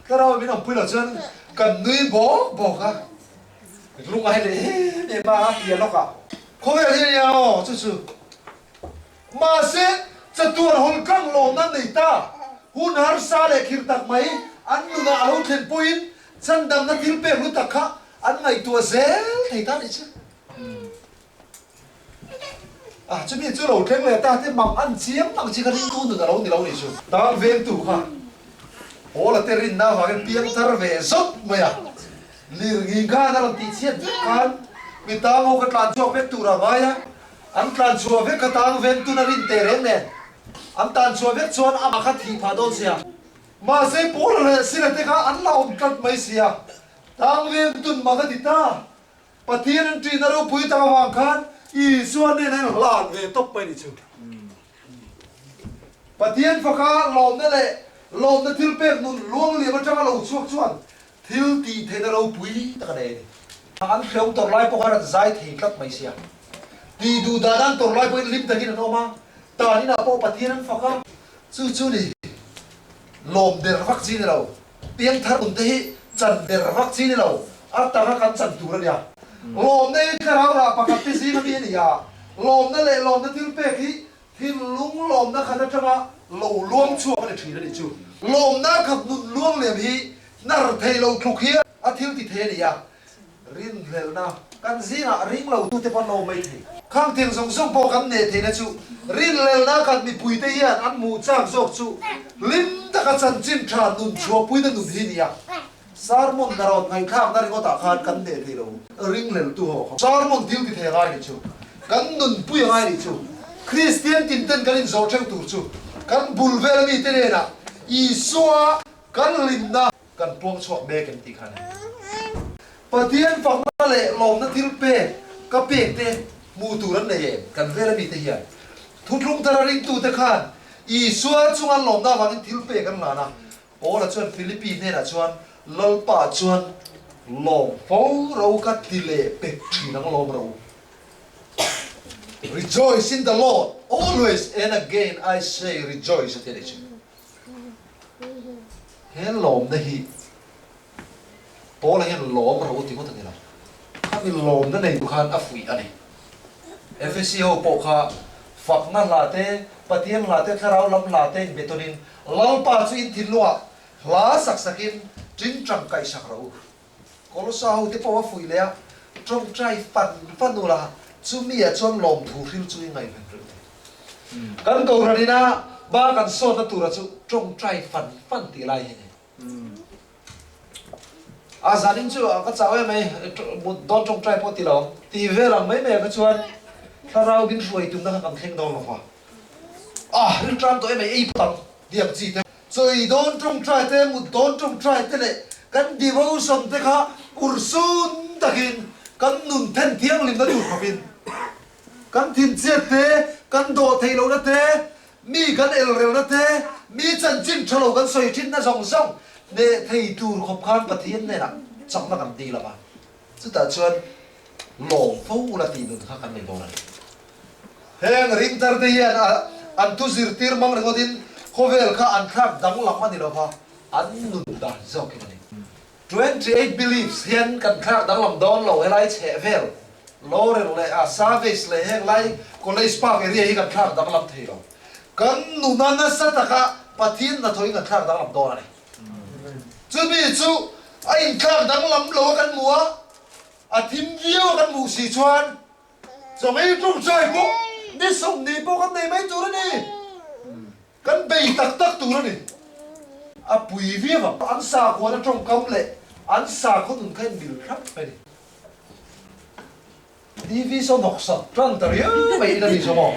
Thlarau min awmpui lo chuan kan nui bawk bawk a, lungai leh em em a, a piah lawkah khawvel hi a nia aw chu chu. Mahse, chatuan hawl tlang lawmna nei ta, hun harsa leh khir tak mai an nunah a lo thlen pawhin chandamna thil pek lu tak kha an ngaihtuah zel thei ta nih chu. A, chumi chu lo thleng leh ta te mang an chiang ang chi kha ringtu nun a lo ni lo nih chu. Tang vengtu kha Paula te rinna avangin piang thar ve zawt mai a, lirnging khan a rawn tihchhiat vek khan mi tang ho kha tlan chhuak vek tur a ngai a, An tlan chhuah vek kha tang ven tun a rin teh reng nen an tan chhuah vek chuan amah kha thih phah dawn sia. Mahse Paula leh Sila te kha an la awm tlat mai sia. Tang ven tun mak a ti ta. Pathian an ṭihna ropui tak avang khan Isua nen a inhlan ve tawp mai ni chu. Pathian faka lawmna leh lawmna thil pek nun luang liam aṭanga lo chhuak chuan Thil tih theihna ropui tak a nei a ni. An hreawm tawrh lai pawh khan an zai thei tlat mai sia. Tih duh dan an tawrh lai pawhin hlim takin an awm a, tan inah pawh Pathian an fak a. Chu chu ni lawm der vak chi ni lo, piangthar nun te hi chan der vak chi ni lo, a taka kan chan tur a nia. Lawmna hi thlarau rah pakhat te zing ami a ni a, lawmna leh lawmna thil pek hi Thinlung lawmna khat atanga lo luang chhuak a ni thin a nih chu. Lawmna khat nun luang liam hi hnar thei lo tluk hi a thil ti thei a ni a, rinhlelhna kan zingah ring lo tute pawh an lo awm mai thei. Khang thil zawng zawng pawh kan neh theihna chu rinhlelhna khat mipuite hian an hmuh chak zawk chu hlim taka chanchin tha nun chhuahpuina nun hi a ni a. Sermon na rawn ngaihthlakna ringawtah khan kan hneh thei lo. Ringleltu ho kha sermon thil ti thei a ngai nih chu. Kan nunpui a ngai nih chu. Kristian tin ten kan inzawh theuh tur chu kan bul vel ami te nenah Isua kan hlimna kan puang chhuak mek em tih kha a ni. Pathian fakna leh lawmna thil pek ka pek te hmuh tur an nei em? Kan vel ami te hian thuthlung thara ringtute khan Isua chunga an lawmna avangin thil pek an hlan a. Paula chuan Philippi hnenah chuan, Lalpa chuan lawm fo ro ka ti leh pek thin ang lawm ro. Rejoice in the Lord always and again I say rejoice a ti a nih chu. He lawmna hi Paula hian lawm ro ti ngawt a ni lo. Khami lawmna nei tu khan a fuih a ni. Efesi ho pawh kha fakna hla te, Pathian hla te, thlarau lam hla te inbe tawnin Lalpa chu in thinlungah hla sak sakin tingtang kaihsak rawh u. Kolosa ho te pawh a fuih leh a, tawngtai fan fan ula, chumi ah chuan lawmthu hril chu i ngaihven reuh thei. Kan kohhran ina ba kan sawtna tura chu tawngtai fan fan tih lai hi a ni. A zanin chu ka chau em mai, mut dawn tawngtai pawh ti lo ang tih vel ang mai mai ah kha chuan thlarau min hruai tumna kha kan thleng dawn lo va. A rilṭam tawh em mai ei phawt ang tih ang chi te. Chawi dawn tawngtai te, mut dawn tawngtai te leh kan devotion te kha urhsun takin kan nun then thianghlimna tur khawpin kan thinchhiat te, kan dawh theih lohna te, Mi kan elrelna te, mi chanchin tha lo kan sawi thinna zawng zawng hneh thei tur khawp khan Pathian hnenah chakna kan dil ang a, chutah chuan lawm fo ula tih nun kha kan nei dawn a ni. Heng ringthar te hian an thu zirtir mang ringawtin khawvel kha an thlak danglam a ni lova, an nun dan zawkin a ni. 28 beliefs hian kan thlak danglam dawn lo helai chheh vel Laurel leh a Service leh heng lai College Park area hi kan thlak danglam thei lo. Kan nuna nasa taka Pathian hnathawhin kan thlak danglam dawn a ni. Chumi chu a inthlak danglam lo a kan hmu a, a thim viau a kan hmuh si chuan chawngei tawngtai pawh ni 20 pawh kan nei mai tur a ni. Kan bei tak tak tur a ni. A pui viau ang. An sakhuana tawngkam leh an sakhaw nun kha in mil thlap mai a ni. TV saw hnawk sak tan ta riau mai in a ni saw maw?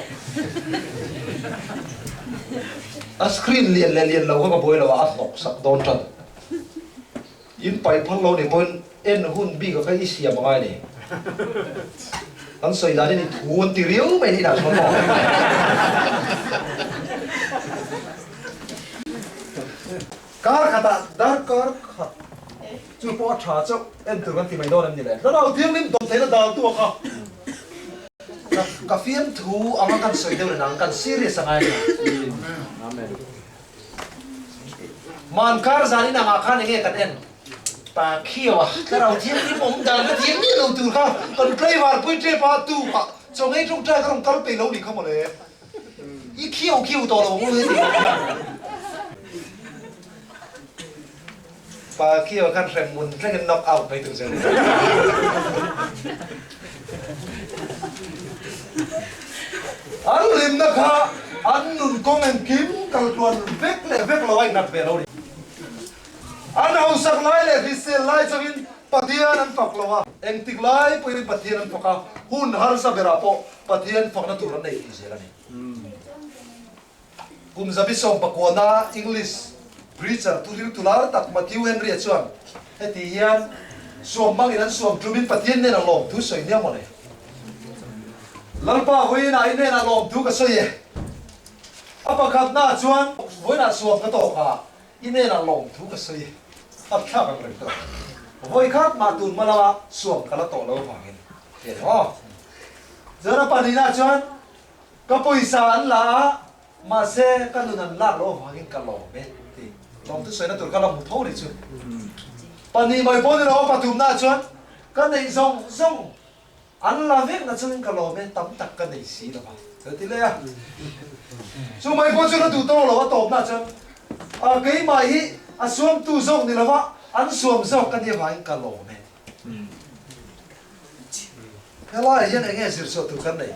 A screen lian leh lian lo kha ka buai lo a, a hnawk sak dawn tan. In paih phal lo nih pawhin en hun bik a kha i siam angai a ni. An sawi dan in i thu an ti riau mai inah chuan maw? Kar khatah darkar khat chu pawh a tha chauh en tur kan ti mai dawn em ni le? Thlarau Thianghlim dawm theihna dal tu a kha. Ka fiamthu anga kan sawi deuh reng ang, kan serious angai a ni. Amen. Mankar zan in angah khan enge kan en? Pa khiau a, Thlarau Thianghlim awm dan ka thiam miah lo tur kha kan tlaivar pui tep a, tukah chawngei tawngtai ka rawn kal peih lo nih kha mawle. I khiau khiau tawh lo ang u heti ang hian. Pa khiau khan hrem mun thlengin knock out mai tur che a ni. An hlimna kha an nun kawng engkim kal tluan vek leh vek lo a innat ve lo a ni. An hausak lai leh hrisel lai chauhin Pathian an fak lo a, engtik lai pawhin Pathian an fak a, hun harsa berah pawh Pathian fakna tur an nei tih zel a ni. Kum 119 English preacher thuril tular tak Matthew Henry-a chuan heti hian suam hmangin an suam tumin Pathian hnenah lawmthu sawi nia mawle. Lalpa vawiinah i hnenah lawmthu ka sawi e. A pakhatnaah chuan vawiinah suam ka tawk a, i hnenah lawmthu ka sawi e. A thlak ang reng tawh. Vawi khat mah tun hma lama suam ka la tawh lo avangin. Hei aw. Chuan a pahnihnaah chuan Ka pawisa an la a, mahse ka nun an lak loh avangin ka lawm e ti. Lawmthu sawina tur ka la hmu tho nih chu. Pahnih mai pawh ni lo a pathumnaah chuan ka neih zawng zawng an la vek na chungin ka lawm e, tam tak ka nei si lo va. Ka ti leh a. Chu mai pawh chu la duh tawk lo a tawpnaah chuan a keimah hi a suamtu zawk ni lo va, an suam zawk ka nih avangin ka lawm e. Helaiah hian eng nge zir chhuah tur kan nei?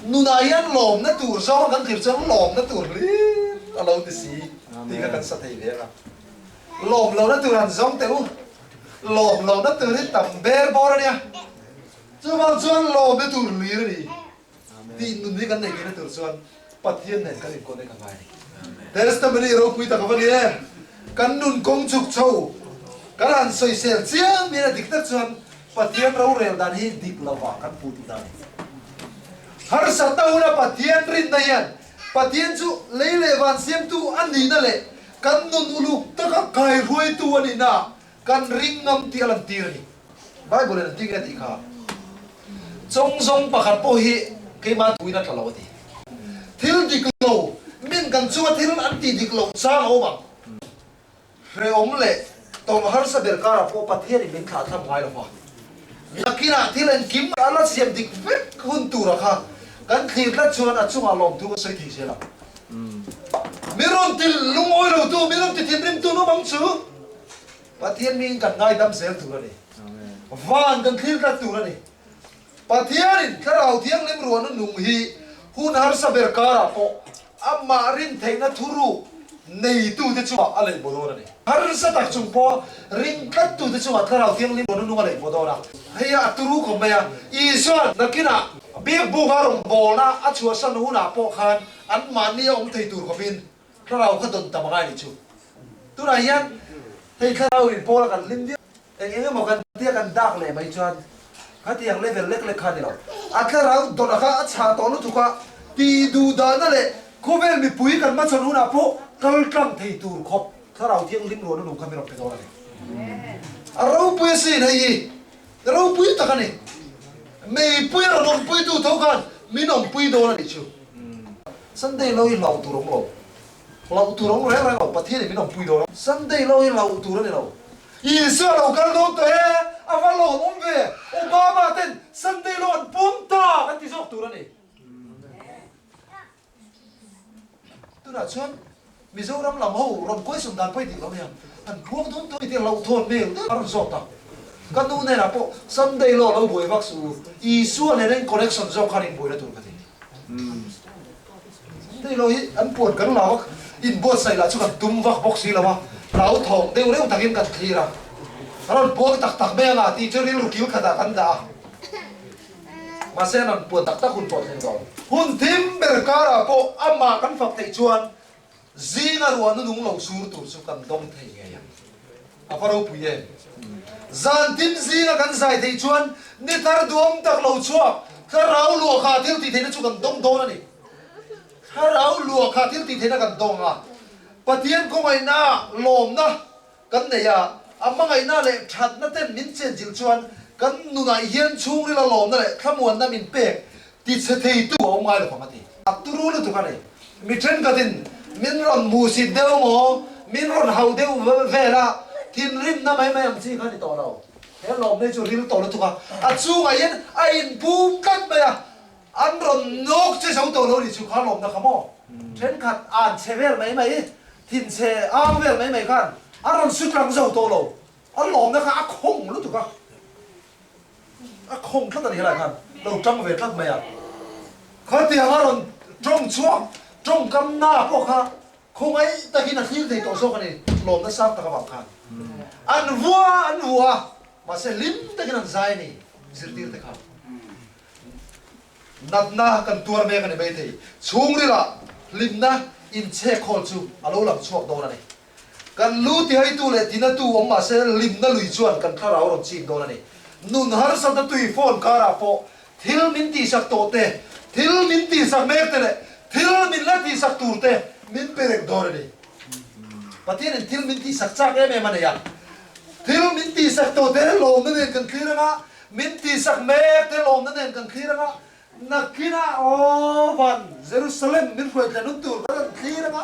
Nunah hian lawmna tur zawng kan thlir chuan lawmna tur hlir a lo ti si tih kha kan sa thei ve ang a. Lawm lohna tur han zawng teh u. Lawm lohna tur hi tam ber bawr a nia. Chuvang chuan lawmna tur hlir a ni. Tih nun hi kan neih theihna tur chuan Pathian nen kan inkawn a ngai a ni. Testimony ropui tak a va ni em! Kan nun kawng chhuk chho kan han sawisel chiang miin a dik tak chuan Pathian rorel dan hi dik lovah kan puh tih dan a ni. Harsatna huna Pathian rinna hian Pathian chu lei leh van siamtu a nihna leh kan nun uluk taka kaihruaitu a nihna kan ring ngam tih a lantir a ni. Bible in an ti nge tih kha chawng zawng pakhat pawh hi keimah tuin a tla lo a ti. Thil dik lo, min kan chunga thil an tih dik loh chang a awm ang. Hrehawm leh tawng harsa ber karah pawh Pathian in min thlah thlam ngai lo va. Nakinah thil engkim a la siam dik vek hun tura kha kan thlir tlat chuan a chungah lawmthu ka sawi thei zel ang. Mi rawn ti lungawi lo tu, mi rawn ti thinrim tu nawm ang chu. Pathian miin kan ngaidam zel tur a ni. Van kan thlir tlat tur a ni. Pathianin Thlarau Thianghlim ruahna nung hi hun harsa ber karah pawh amah rin theihna thuruk neitute chungah a leih baw dawn a ni. Harsa tak chung pawh ring tlattute chungah Thlarau Thianghlim ruahna nung a leih baw dawn a. Hei a turu khawp mai a, Isua'n nakinah biakbuka rawngbawlna a chhuahsan hunah pawh khan anmahni a awm thei tur khawpin Thlarau kha dawn tam angai nih chu. Tunah hian hei thlarau in pawl a kan hlim viau. Eng eng emaw kan tia kan dak leh mai chuan khatiang level lek lek kha a ni lo. A thlarau dawna kha a chhah tawh lutuk a, tih duh dahna leh khawvel mipui kan hmachhawn hunah pawh kal tlang thei tur khawp thlarau thianghlim ruahna nung kha min rawn pe dawn a ni. A ropui asin hei hi ropui tak a ni. Meipui a rawn awmpuitu tho khan min awmpui dawn a nih chu. Sunday lo hi hlauh tur awm lo. Hlauh tur awm reng reng lo. Pathian in min awmpui dawn a. Sunday lo hi hlauh tur a ni lo. Isua lo kal dawn tawh e, a va lawm awm ve. Obama ten Sunday lo an pawm ta kan ti zawk tur a ni. Tunah chuan Mizoram lam ho rawn question dan pawh i dik lo nia. An phuang dawn tawh i tia hlauhthawn hmel deuh a rawn zawt a. Ka nu hnenah pawh Sunday law lo buai vak suh u, Isua nen a in connection zawk khan in buaina tur ka ti. Sunday law hi an puan kan lau a, in buatsaih lah chu kan tum vak bawk si lo a, hlauthawng deuh reuh takin kan thlir a. A rawn puang tak tak mai anga tih chu rilru kil khatah kan dah a. Mahse an rawn puan tak tak hun pawh thleng dawn. Hun thim ber karah pawh amah kan fak theih chuan Zinga ruahna nung lo sur tur chu kan dawng thei ngei ang. A va ropui em? Zan tin zinga kan zai theih chuan ni thar duam tak lo chhuak thlarau luahkha thil tih theihna chu kan dawng dawn a ni. Thlarau luahkha thil tih theihna kan dawng a, Pathian khawngaihna lawmna kan nei a, a hmangaihna leh thatna ten min chenchilh chuan kan nunah hian chhungrila lawmna leh thlamuanna min pek tichhe theitu a awm ngai lo vang a ti. A turu lutuk a ni. Mi thenkhatin min rawn hmuhsit deuh maw, min rawn hauh deuh vel a, thinrimna mai mai ang chi kha a ni tawh lo. He lawmna hi chu ril tawh lutuk a, a chungah hian a inphum tlat mai a, An rawn nawk che zo tawh lo nih chu kha lawmna kha maw? Thenkhat an che vel mai mai, thin che ang vel mai mai khan a rawn su tlang zo tawh lo. A lawmna kha a khawng lutuk a, a khawng tlat a ni helai khan lo tang ve tlat mai a. Khatiang a rawn tawng chhuak tawngkam na pawh kha khawngaih takin a thlir thei tawh zawk a ni, lawmna sang tak avang khan. An vua an vua, mahse hlim takin an zai a ni zirtir te khan. Natna kan tuar mek a ni maithei. Chhungrilah hlimna inchhek hawl chu a lo lang chhuak dawn a ni. Kan lu tihaitu leh tinatu awm mah se hlimna lui chuan kan thlarau rawn chik dawn a ni. Nun harsatna tui phone karah pawh thil min tihsak tawh te, thil min tihsak mek te leh thil min la tihsak tur te min pe reng dawn a ni. Pathianin thil min tihsak chak em em a nei a. Thil min tihsak tawh te lawmna nen kan thlir anga Min tihsak mek te lawmna nen kan thlir anga, nakinah aw van Jerusalem min hruai thlen hun tur kan rawn thlir anga.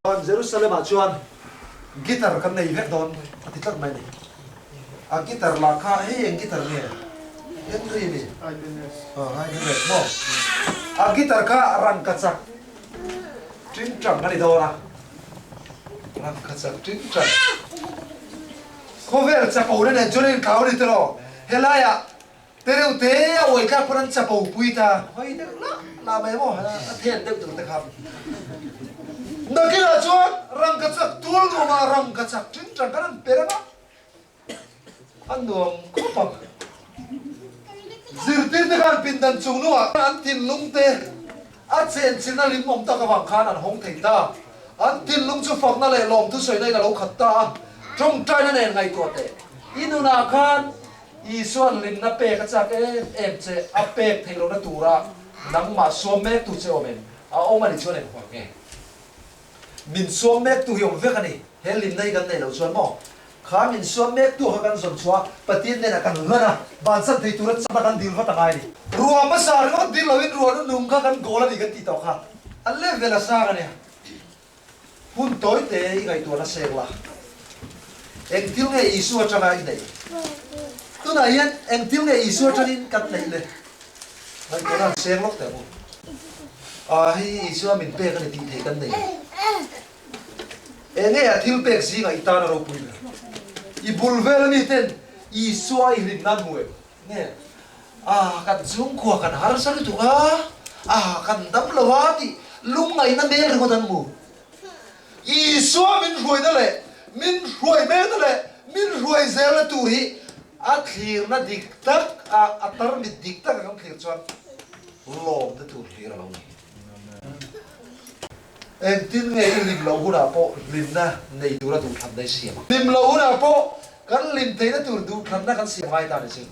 Van Jerusalem ah chuan guitar kan nei vek dawn a ti tlat mai a ni. A guitar lah kha hei eng guitar nge? Henry ni? Ibanez maw? A guitar kha rangkachak tingtang a ni dawn a, rangkachak tingtang. Khawvel chapo na nen chuan a inthlau a ni tawh. Helaiah tereuh te a uai tlak pawn an chapo pui ta. Hawi deuh lah lah mai maw a then deuh tur te kha. Nakinah chuan rangkachak tual nuamah rangkachak tingtang kan han per ang a. A nuam khawp ang. Zirtirte khan pindan chung nungah an thinlungte a chenchilhna lim awm tak avang khan an hawng thei ta. An thinlung chu fakna leh lawmthu sawina in a lo khat ta a, tawngtaina nen ngaihtuah teh. I nunah khan Isua'n limna pek a chak em em che, a pek theih lohna tura nangmah suam mektu che awm em? A awm a ni chuan enghual nge? Min suam mektu hi awm vek a ni. He limna hi kan nei lo chuan maw? Kha min suam mektu kha kan zawn chhuah a, Pathian hnenah kan hlan a, bansan thei tura chakna kan dil vat a ngai a ni. Ruah hmasa ringawt dil loin ruah nu nung kha kan goal a ni kan tih tawh kha a level a sang a nia. Hun tawi te i ngaihtuahna sek la. Engtil nge Isua atanga i neih? Tunah hian engtil nge Isua atangin kan neih le? Ngaihtuahna an seng lawk teh ang u. Ah hei Isua min pek a ni tih thei kan nei em? Enge a thil pek zingah i tan a ropui ber? I bul vel ami ten Isua i hlim nan hmu em? Nge ah kan chhungkhua kan harsa lutuk a, ah kan dam lo a tih lungngaihna mel ringawt an hmu. Isua min hruaina leh min hruai mekna leh min hruai zelna tur hi a thlirna dik tak a, a tarmit dik tak a kan thlir chuan lawmna tur hlir a lo ni. Engtin nge i hlim loh hunah pawh hlimna nei tura duhthlanna i siam ang? Hlim loh hunah pawh kan hlim theihna tur duhthlanna kan siam ngai ta ni chu.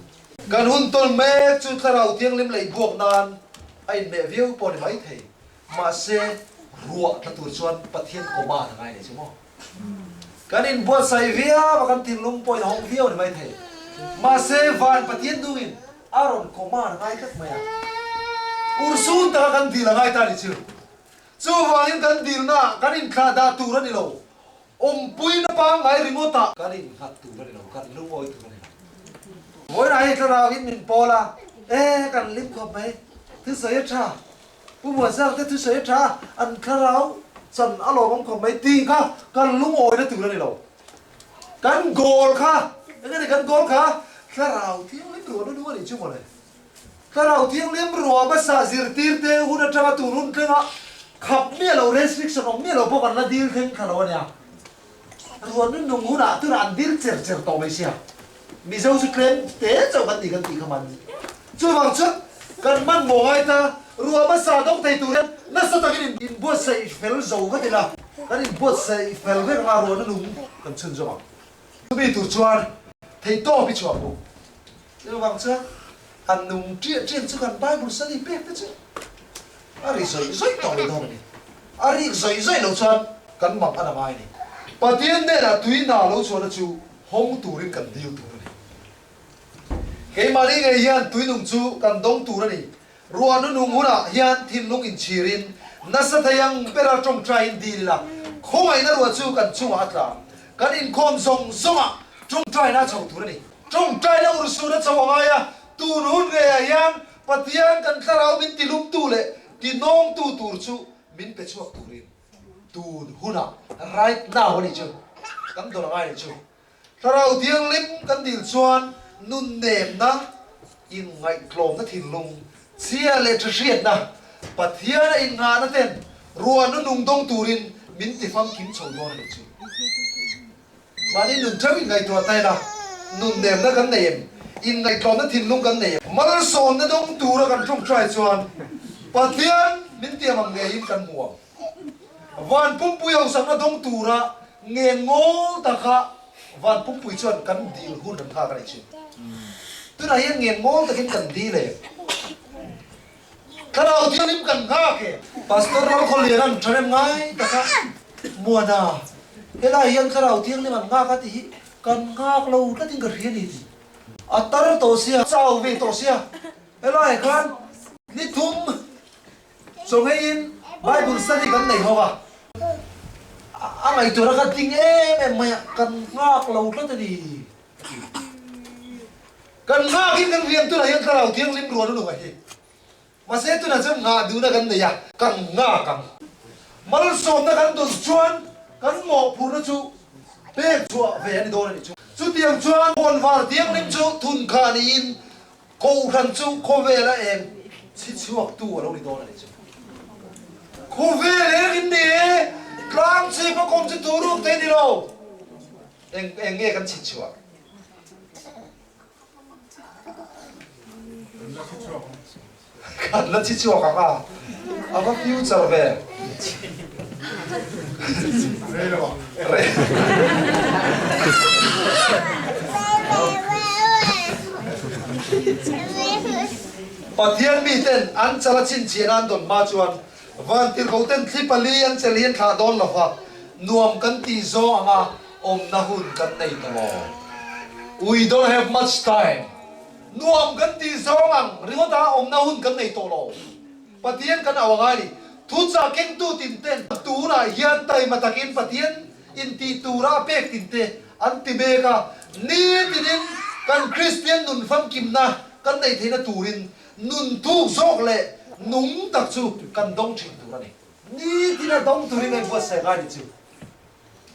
Kan hun tawn mek chu thlarau thianghlim lei buak nan a inhmeh viau pawh a ni maithei. Mahse, ruah tla tur chuan Pathian command a ngai nei chu maw? Kan inbuatsaih viau a, kan thinlung pawhin a hawng viau a ni maithei. Mahse, van Pathian nungin a rawn command a ngai tlat mai a. Urhsun taka kan dil a ngai ta ni chu. Chuvangin kan dilnaah kan inthlah dah tur a ni lo. Awmpuina pangngai ringawtah kan innghat tur a ni lo, kan lungawi tur a ni lo. Vawiinah hei thlarauin min pawl a, E, kan hlim khawp mai, thusawi a tha, Pu Muanzar te thusawi a tha, an thlarau chan a lawmawm khawp mai tih kha kan lungawina tur a ni lo. Kan goal kha, eng a ni kan goal kha? Thlarau thianghlim ruahna nu a nih chu mawle. Thlarau Thianghlim ruah hmasa zirtirte hun atanga tun hun thlengah khap miah lo, restriction awm miah lo pawh kan la dil thleng thla lo a nia. Ruah nun nung hunah tunah an dil cher cher tawh mai sia. Mizo chu tlem te chauh kan ni kan tih kha man. Chuvang chuan kan hmanhmawh ngai ta, ruah hmasa dawng thei tur hian nasa takin inbuatsaih fel zo vat ila, kan inbuatsaih fel vek anga ruah nunung kan chhunzawm ang. Chumi tur chuan theihtawp i chhuah bawk. Chuvang chuan a nung ṭiah ṭiah chu kan Bible study pek te chu a ri zawih zawih tawh lo dawn a ni. A rik zawih zawih lo chuan kan mang a na ngai a ni. Pathian hnenah tui hna lo chhuahna chu hawng turin kan dil tur a ni. Keimahni ngei hian tui nung chu kan dawng tur a ni. Ruah nunung hunah hian thinlung inchhirin nasa thei ang bera ṭawngṭaiin dil ila, khawngaihna ruah chu kan chungah a tla. Kan inkhawm zawng zawngah ṭawngṭaina a chho tur a ni. Ṭawngṭaina urhsun a chho a ngai a, tun hun ngeiah hian Pathian kan thlarau min tilumtu leh tinawngtu tur chu min pe chhuak turin tun hunah, right now, a nih chu kan dawn a ngai a nih chu. Thlarau Thianghlim kan dil chuan nunnemna, inngaihtlawmna thinlung, chhia leh tha hriatna, Pathiana innghahna ten ruahna nung dawng turin min ti famkim chho dawn a nih chu. Mahni nun theuh inngaihtuah ta ila, nunnemna kan nei em? Inngaihtlawmna thinlung kan nei em? Malsawmna dawng tura kan tawngtai chuan Pathian min tiam ang ngeiin kan hmu ang. Van pumpui hausakna dawng tura ngen ngawl taka van pumpui chuan kan dil hun an nghak a nih chu. Tunah hian ngen ngawl takin kan dil e. Thlarau Thianghlim kan nghak e. Pastor Lalkhawlian an tha rem ngai taka Muana, helai hian Thlarau Thianghlim an nghak a tih hi kan nghak lo tlatin ka hria ni tih a tar tawh sia, chau ve tawh sia, helai khan ni thum Chawngeiin Bible study kan nei ho a, a ngaihtuahna kha ding em em mai a, kan nghak lo tlat a ni a ti. Kan nghakin kan rian tunah hian Thlarau Thianghlim ruan a nung a hi. Mahse tunah chuan nghah duhna kan nei a, kan nghak ang. Malsawmna kan dawn chuan kan mawhphurhna chu pek chhuah ve a ni dawn a nih chu. Chutiang chuan Khawnvar Thianghlim chu thunkhah niin Kohhran chu khawvela eng chhi chhuaktu a lo ni dawn a nih chu. Khawvel eng in ni e, tlang chhip a kawm chu tur uk thei ni lo. Eng eng nge kan chhi chhuah? Kan la chi chhuak ang a, a va future ve. Rei lo ang. Rei. Pathian miten an chala chhinchhiahna an dawn hma chuan Vantirhko ten thli pali an chelh hi an thlah dawn lo va, nuam kan tih zawng anga awmna hun kan nei ta lo. We don't have much time. Nuam kan tih zawng ang ringawt a awmna hun kan nei tawh lo. Pathian kan au angai ni. Thuchah kengtu tin ten tunah hian taima takin Pathian intih tura a pek tin te an ti mek a, nitinin kan Kristian nun famkimna kan neih theihna turin Nun thuk zawk leh nung tak chu kan dawng thin tur a ni. Nitin a dawng turin a inbuatsaih ngai ni chu.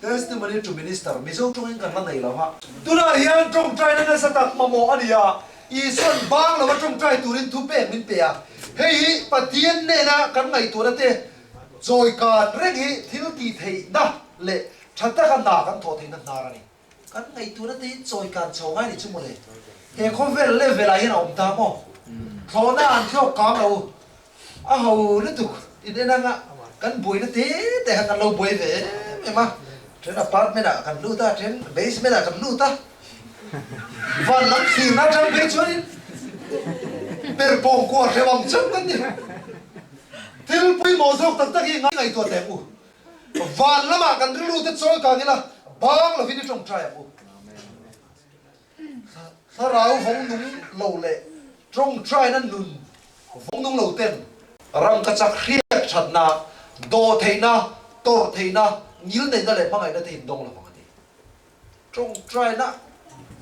Testimony to Minister, Mizo tawngin kan la nei lo a. Tunah hian tawngtaina nasa tak mamawh a ni a, Isua'n bang lova tawngtai turin thu pek min pe a. Hei hi Pathian nena kan ngaihtuahna te chawikan reng hi thil tih theihna leh tha taka hna kan thawh theihna hnar a ni. Kan ngaihtuahna te hi chawi kan chho ngai ni chu mawle. He khawvel level ah hian a awm ta maw? Thlawhna an thlawk kang lo. A ho lutuk in en anga kan buaina te te kha kan lo buai ve em em a. Then apartment ah kan lut a, then basement ah kan lut a. Van lam thlirna atang phei chuanin perpawng kuar hreuh ang chauh kan ni. Thil pawimawh zawk tak tak hi ngaihtuah teh u. Van lamah kan rilru te chawi kang ila bang lovin i tawngtai ang u. Thlarau vawng nung lo leh tawngtaina nun vawng nung lo ten ram ka chak hriat thatna, dawh theihna, tawrh theihna, ngil neihna leh hmangaihna te in dawng lo vang a ti. Tawngtaina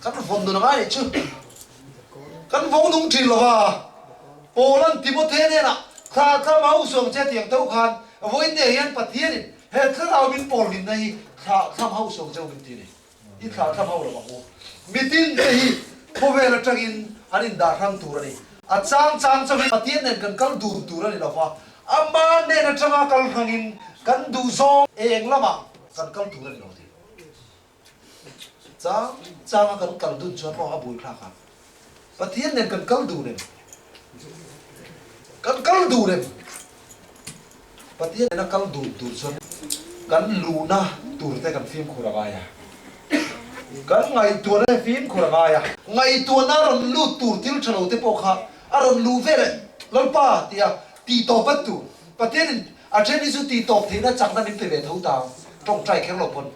kan vawn nun angai nih chu kan vawng nung thin lo va, Paula'n Timothe hnenah thla thla mau suang che tiang tho khan vawiin nia hian Pathianin he thlarau min pawl hlimna hi thla thla mau suang cheu min ti a ni. I thla thla mau lo ang u. Mitin te hi khawvel atangin an indah hrang tur a ni. A chang chang chauhin Pathian nen kan kal dun tur a ni lo va, ama hnen atanga kal hrangin kan duhzawng eng lamah kan kal tur a ni lo ti. Chang changa kan kal dun chuan maw a bui thlak a, Pathian nen kan kal dun em? Kan kal dun em? Pathian nena kal dun tur chuan kan luhna tur te kan fimkhur a ngai a, kan ngaihtuahna te fimkhur a ngai a. Ngaihtuahna a rawn lut tur thil tha lo te pawh kha a rawn luh ve leh Lalpa tia tih tawp vat tur. Pathianin a then hi chu tih tawp theihna chakna min pe ve tho ta ang, tawngtai kher lo pawn.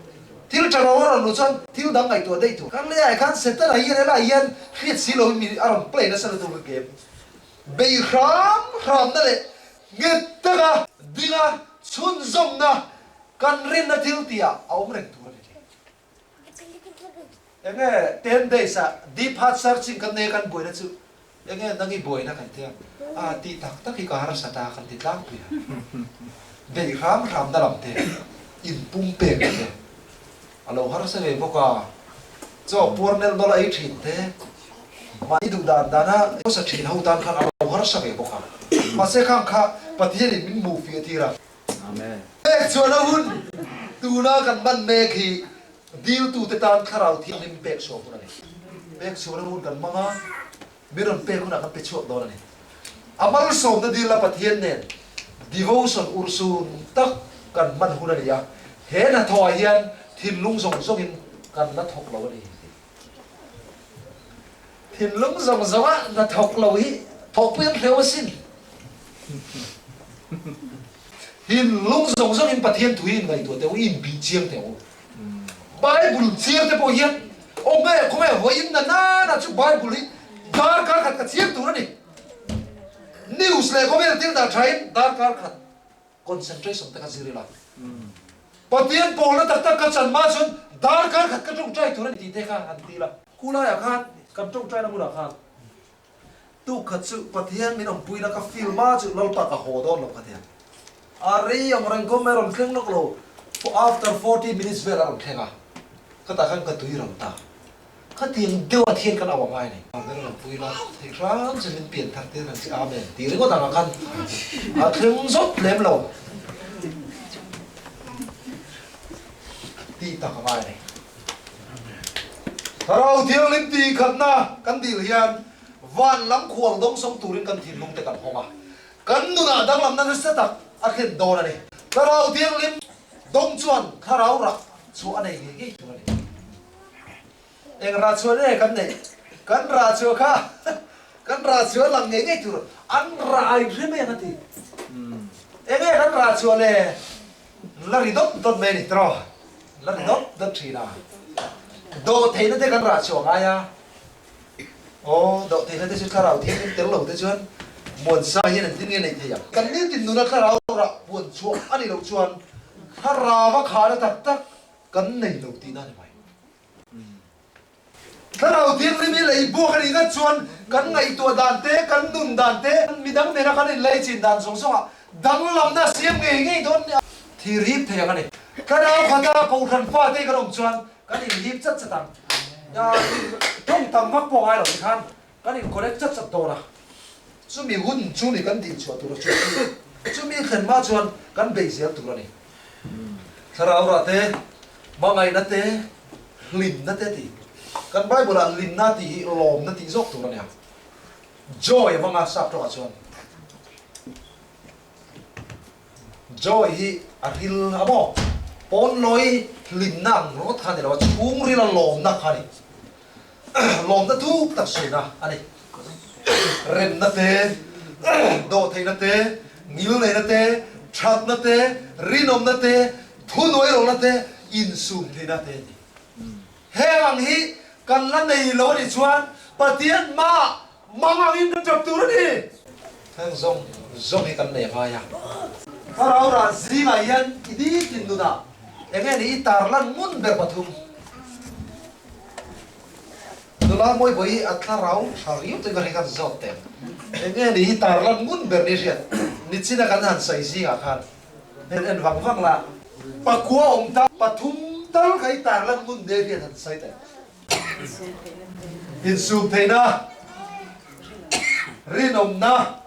Thil tha ro a rawn luh chuan thil dang ngaihtuah daih tur. Kan leiah khan Setana hian helaiah hian hriat si loin mi a rawn play nasa lutuk a game. Bei hram hramna leh nghet taka dinga chhunzawmna kan rinna thil tihah a awm reng tur a ni thei. Enge 10 days ah deep heart searching kan nei a kan buaina chu enge nang i buaina kan tia a tih tak tak hi ka harsat a kan ti tlangpui a beih hram hram na lam te in pum pek na te a lo harsa ve bawk a chaw puar nel nawlh a ei thin te mahni duh dan dan a hmasa thin ho tan khan a lo harsa ve bawk a mahse khang kha Pathian in min hmuh fiah tir a. Amen. Pek chuan a hun tuna kan hman mek hi diltute tan thlarau thianghlim pek chhuah hun a ni. Pek chhuahna hun kan hmang a, mi rawn pek hunah kan pe chhuak dawn a ni. A malsawmna dil a Pathian nen devotion urhsun tak kan hman hun a ni a, he hnathawhah hian thinlung zawng zawngin kan la thawk lo a ni. Thinlung zawng zawnga hnathawk lo hi thawhpui an hreu asin. Thinlung zawng zawngin Pathian thu hi inngaihtuah teh u, i inbih chiang teh u. Bible chiar te pawh hian aw nge khawnge vawiin na nana chu Bible hi darkar khat ka chiar tur a ni. News leh khawvel thil dah thain darkar khat Concentration te kha zir ila. Pathian pawlna tak tak ka chan mah chuan darkar khat ka tawngtai tur a ni tih te kha han ti ila. Khulaiah khan kan tawngtaina hmunah khan tuk khat chu Pathian min awmpuina ka feel ma chu Lalpa ka haw dawn lo ka ti a. A rei ang reng kawm mai a rawn thleng lawk lo. After 40 minutes vel a rawn thleng a, ka tah khan ka tui ram ta. Khatiang deuh a thian kan au a ngai a ni. Amen lam pui la theih hram che min pian thar tir ang che Amen tih ringawt ang ah khan a thleng zawt lem lo tih tak a ngai a ni. Thlarau Thianghlim tih khatna kan dil hian. Van lam khual dawngsawng turin kan thinlung te kan hawng a, kan nunah danglamna nasa tak a thlen dawn a ni. Thlarau Thianghlim dawng chuan thlarau rah chhuah a nei ngei ngei tur a ni. Eng rah chhuah nge kan neih? Kan rah chhuah kha kan rah chhuah lang ngei ngei tur an rai hre mai ang a ti. Eng nge kan rah chhuah le? La ri dawt dawt mai a ni tiraw? La ri dawt dawt thin a. Dawh theihna te kan rah chhuah ngai a. Aw, dawh theihna te chu thlarau thianghlim tel lo te chuan muansa hian an tin nge neih thei ang? Kan nitin nuna thlarau rah puan chhuah a nih loh chuan thlarau a khahna tak tak kan nei lo tihna a ni mai. Thlarau thianghlim hi lei buak a nih ngat chuan kan ngaihtuah dan te, kan nun dan te, midang nena kan inlaichin dan zawng zawngah danglamna a siam ngei ngei dawn nia. Thir hip thei ang a ni. Thlarau khata kohhran fate kan awm chuan kan inhip chat chat ang. Tawng tam vak pawh ngai lo ti khan kan in connect chat chat dawn a. Chumi hun chu ni kan dihchhuah tur a chu. Chumi thlen hma chuan kan bei zel tur a ni. Thlarau rah te, hmangaihna te, hlimna te tih. Kan Bible ah hlimna tih hi lawmna tih zawk tur a nia. Joy a hmang a sap tawngah chuan. Joy hi a ril a maw? Pawnlawi hlimna ang ringawt kha a ni lo a, chhungrila lawmna kha a ni. Lawmna thuk tak sawiina a ni. Remna te, dawhtheihna te, ngilneihna te, thatna te, rinawmna te, thunuairawlna te, insumtheihna te a ni. Heng ang hi kan la nei lo a nih chuan Pathian hmaah mang angin kan tap tur a ni. Heng zawng zawng hi kan nei ngai a. Thlarau rah zingah hian i nitin nunah eng nge ni i tarlan ngun ber pathum. Nula mawi bawi a thlarau tha riau te ber hi kan zawt teh. Eng nge ni i tarlan ngun ber ni hriat nichina kan han sawi zingah khan hmel en vang vang la. Pakua awm ta pathum tal kha i tarlan ngun ber hian han sawi teh. Insum theihna, rinawmna,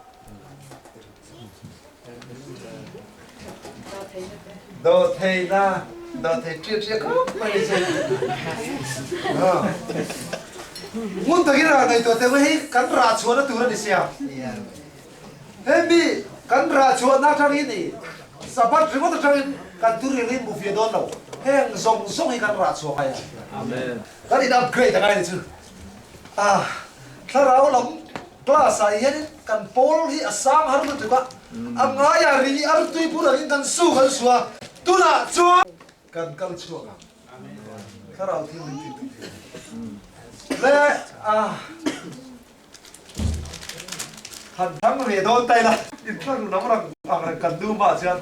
Dawhtheihna, dawhthei ṭiat ṭiat khawp mai ni chu. Ngun takin rah ngaihtuah teh hei kan rah chhuahna tur a ni sia. Hemi kan rah chhuahna atangin i Sabbath ringawt atangin kan tur rilin hmu fia dawn lo. Heng zawng zawng hi kan rah chhuah ngai a. Kan in upgrade a ngai ni chu. Ah, thlarau lam Class ah hianin kan pawl hi a sang har lutuk a, a ngaia ri artui bur angin kan su kan su a, tunah chuan kan kal chhuak ang. Thlarau thil min tih tih thei le a han thang ve dawn ta ila. In thlarau lam rang ang reng kan nu mah chuan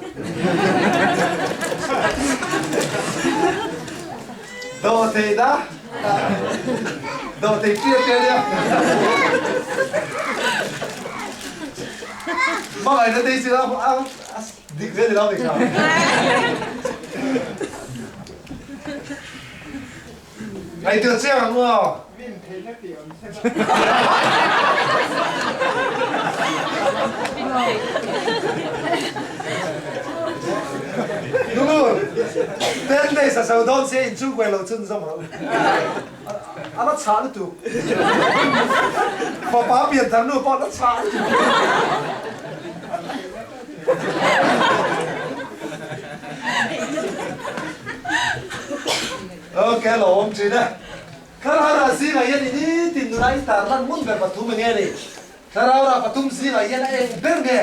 Dawhtheihna Dawhtheih ṭiat ṭiat nia. Hmangaihna te hi chu a dik ve ni lo ni kha. Ngaihtuah chiang ang aw. Min theihna tih awm se. Nungur, 10 days a zo dawn sia inchung kuai lo chhun zawm rawh u. A la chhah lutuk. Fapa pianthar nu pawh a la chhah lutuk. Ok, lo awm thin e. Thlarau rah zingah hian i nitin nuna i tarlan hmun ber pathum enge ni? Thlarau rah pathum zingah hian a eng ber nge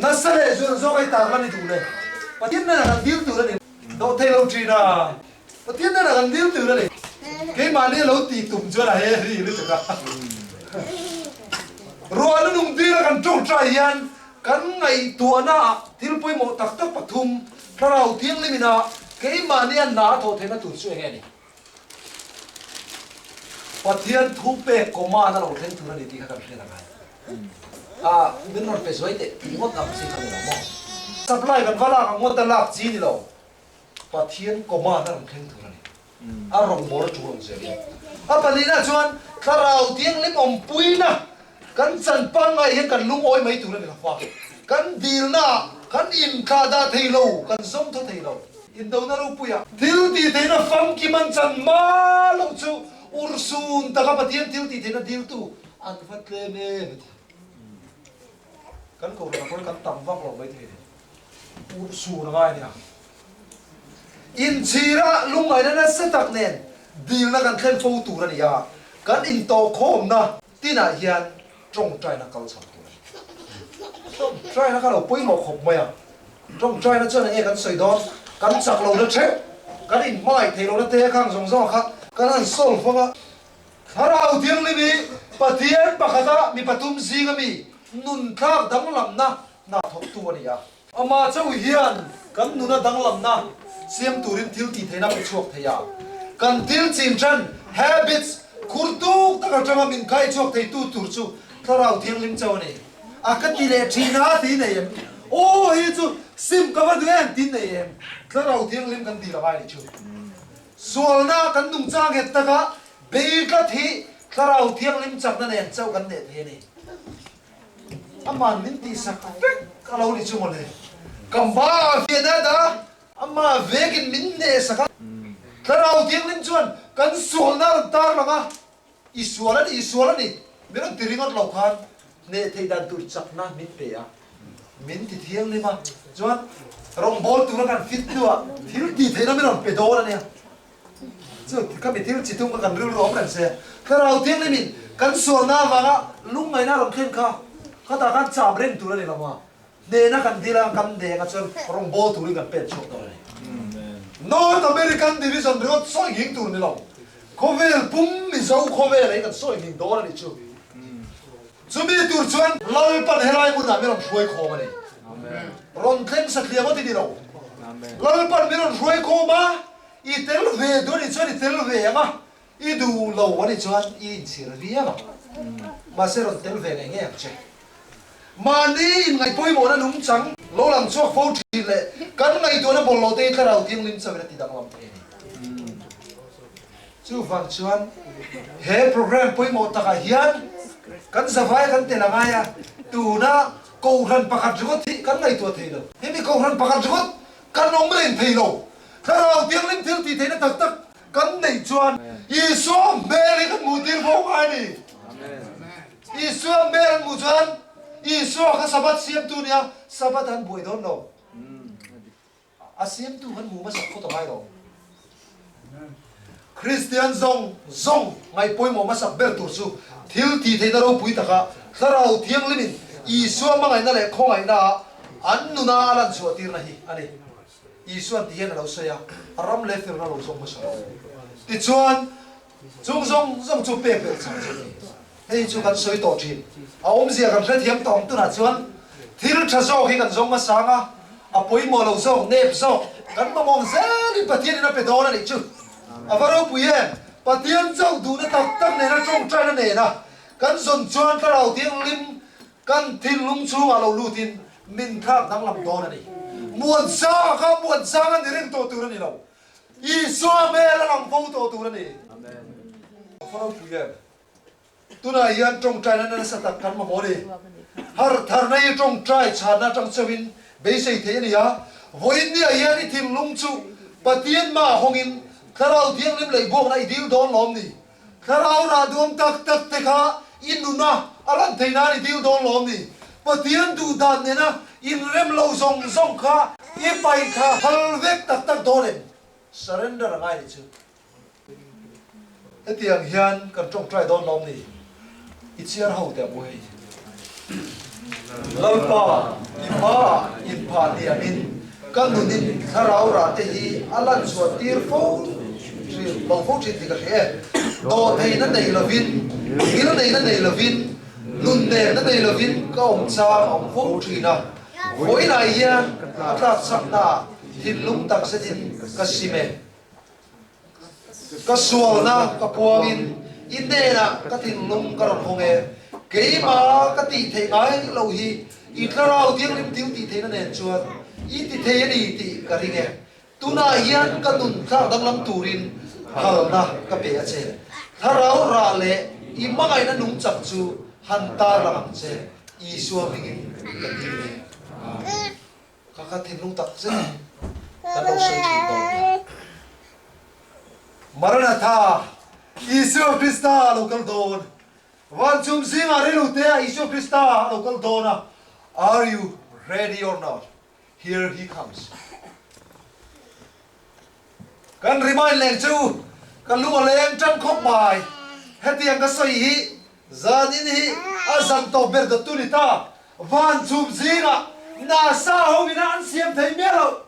nasa leh zual zawk a i tarlan i duh le? Pathian hnenah kan dil tur a ni. Dawh thei lo thin a. Pathian hnenah kan dil tur a ni. Keimahni a lo tih tum chuan a he ri lutuk a. Ruah na nung dil a kan tawngtai hian kan ngaihtuahna ah thil pawimawh tak tak pathum Thlarau Thianghlim ina keimahni a hna a thawh theihna tur chu enge ni? Pathian thu pek command a lo thleng tur a ni tih kha kan hriat a ngai. A min rawn pe zuai teh tih ngawt ang chi kha ni lo maw? Supply kan va lak ang ngawt a lak chi ni lo. Pathian command a rawn thleng tur a ni. A rawngbâwl a ṭul ang zel in. A pahnihna chuan Thlarau Thianghlim awmpuina kan chan pangngai hian kan lungawi mai tur a ni lo va. Kan dilna ah kan inthlah dah thei lo, kan zawm tho thei lo. Indona ropuia thil tih theihna famkim an chan hma loh chu urhsun taka Pathian thil tih theihna diltu. An va tlem em a ti. Kan kohhran ah pawhin kan tam vak lo maithei ni. Urh sur a ngai a nia. Inchhira lungngaihna nasa tak nen dilna kan thlen fo tur a ni a, kan intawhkhawmna tinah hian tawngtaina kal chho tur a ni. Tawngtaina kha lo pawimawh khawp mai a, tawngtaina chuan enge kan sawi dawn, kan chak lohna theuh, kan inhmangaih theih lohna te khang zawng zawng kha kan han solve ang a. Thlarau Thianghlim hi Pathian pakhata mi pathum zinga mi nunthlak danglamna hna thawktu a ni a. Amah chauh hian kan nuna danglamna siam turin thil tih theihna pe chhuak thei a. Kan thil chin then, habits, khur tuk tak atanga min khai chhuak theitu tur chu Thlarau Thianghlim chauh a ni. A ka ti leh thin a ti nei em? Aw hi chu sim ka va duh em ti nei em? Thlarau Thianghlim kan dil a ngai ni chu. Sualna kan nungchang nghet taka bei tlat hi Thlarau Thianghlim chakna nen chauh kan neh thei a ni. Aman min tihsak vek a lo ni chu mawle. Ka hma ah fiah dat a, ama vekin min nehsak a. Thlarau Thianghlim chuan kan sualna a rawn tar lang a, I sual a ni, i sual a ni, min rawn ti ringawt lo khan hneh theih dan tur chakna min pe a, min ti thianghlim a, chuan rawngbâwl tura kan fit hnuah thil tih theihna min rawn pe dawn a nia. Chu ka mi thil chi tum kha kan rilru awm reng se, Thlarau Thianghlimin kan sualna avanga lungngaihna a rawn thlen kha, khatah khan cham reng tur a ni lo maw? Hnehna kan dil a, kan deng a chuan rawngbâwl turin kan pek chhuak dawn a ni. North American Division ringawt sawi nghing tur ni lo, khawvel pum Mizo khawvel hi kan sawi nghing dawn a nih chu. Chumi tur chuan Lalpan helai hmunah min rawn hruai khawm a ni. Rawn thleng satliam a ti ni lo. Lalpan min rawn hruai khawm a, i tel ve duh a nih chuan i tel ve ang a, I duh lo a nih chuan i inchhir viau ang. Mahse rawn tel ve ngei ngei ang che. Mahni inngaihpawimawhna nungchang lo lang chhuak fo thin leh kan ngaihtuahna bawlh lo te hi thlarau thianghlim chauhin a ti danglam thei a ni. Chuvang chuan he program pawimawh takah hian kan zavai kan tel a ngai a, tuna kohhran pakhat ringawt hi kan ngaihtuah thei lo. Hemi kohhran pakhat ringawt kan awm reng thei lo. Thlarau thianghlim thil tih theihna tak tak Kan neih chuan Isua hmel hi kan hmuh tir fo ngai a ni. Isua hmel an hmuh chuan Isua kha Sabbath siamtu nia, Sabbath an buai dawn lo. A siamtu khan hmuh hmasak phawt a ngai lo. Kristian zawng zawng ngaih pawimawh hmasak ber tur chu thil tih theihna ropui taka Thlarau Thianghlimin Isua hmangaihna leh khawngaihna ah an nuna a lanchhuah tirna hi a ni. Isuan ti hian a lo sawi a, a ram leh felna lo zawng hmasa lo. Tichuan, chung zawng zawng chu pek belh chang chu a ni. Hei chu kan sawi tawh thin. A awmzia kan hrethiam tawh ang tunah chuan thil tha zawk hi kan zawng hmasa ang a, a pawimawh lo zawk, nep zawk kan mamawh zelin Pathianin a pe dawn a nih chu. A va ropui em! Pathian chauh duhna tak tak nena tawngtaina nena kan zawn chuan Thlarau Thianghlim Kan thinlung chhungah lo lutin min thlak danglam dawn a ni. Muanzanga kha Muanzanga ni reng tawh tur a ni lo. Isua hmel a lang fo tawh tur a ni. A va ropui em? Tunah hian tawngtaina nasa tak kan mamawh a ni. Harhtharna hi tawngtai chhanna atang chauhin beisei theih a ni a. Vawiinniah hian i thinlung chu Pathian hmaah hawngin Thlarau Thianghlim leihbuakna i dil dawn lawm ni? Thlarau rah duam tak tak te kha i nuna a lan theih nan i dil dawn lawm ni? Pathian duh dan nena inrem lo zawng zawng kha i paih kha phal vek tak tak dawn em? Surrender a ngai nih chu. Hetiang hian kan tawngtai dawn lawm ni? I chhiar ho teh ang u hei. Lalpa, i hmaah inphah hniamin ka nunin thlarau rah te hi a lan chhuah tir fo thin lo fo thin tih ka hria e. Dawhtheihna nei lovin, ngilneihna nei lovin, nunnemna nei lovin ka awm chang a awm fo thin a. Vawiinah hian a tlak chaknaah thinlung takzetin ka sim e. Ka sualna ka puangin i hnenah ka thinlung ka rawn hawng e. Keimah ka tih theih ngai lo hi i Thlarau Thianghlim thil tih theihna nen chuan i ti thei a ni tih ka ring e. Tunah hian ka nun thlak danglam turin phalna ka pe a che. Thlarau rah leh i hmangaihna nungchang chu han tarlang ang che, Isua hmingin ka dil e. Amen. Ka kha thinlung tak zet in kan lo sawi thin dawn nia. Maranatha, Isua Krista a lo kal dawn. Van chum zingah rilru te ah Isua Krista a lo kal dawn a, Are you ready or not? Here he comes. Kan remind leng che u, ka lung a leng tan khawp mai. Hetiang ka sawi hi zanin hi a zan tawp ber dawt tu ni ta. Van chum zingah NASA ho ina an siam thei miah loh.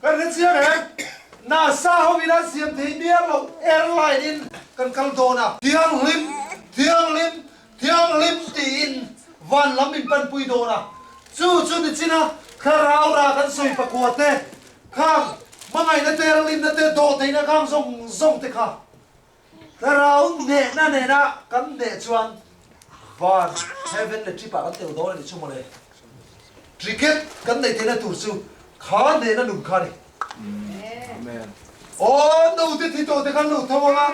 Kan hre chiang em? NASA ho ina an siam thei miah loh airline in kan kal dawn a. Thianghlim, thianghlim, thianghlim tiin van lam min panpui dawn a. Chu chu ni chin a thlarau ra kan sawi pakua te khang hmangaihna te rinna te dawhtheihna khang zawng zawng te kha thlarau hnehna nena kan hneh chuan van heaven leh trip ah kan tel dawn a nih chu mawle. Ticket kan neih theihna tur chu kha hnehna nun kha a ni. Aw nu te thi tawh te khan lo tho ang a,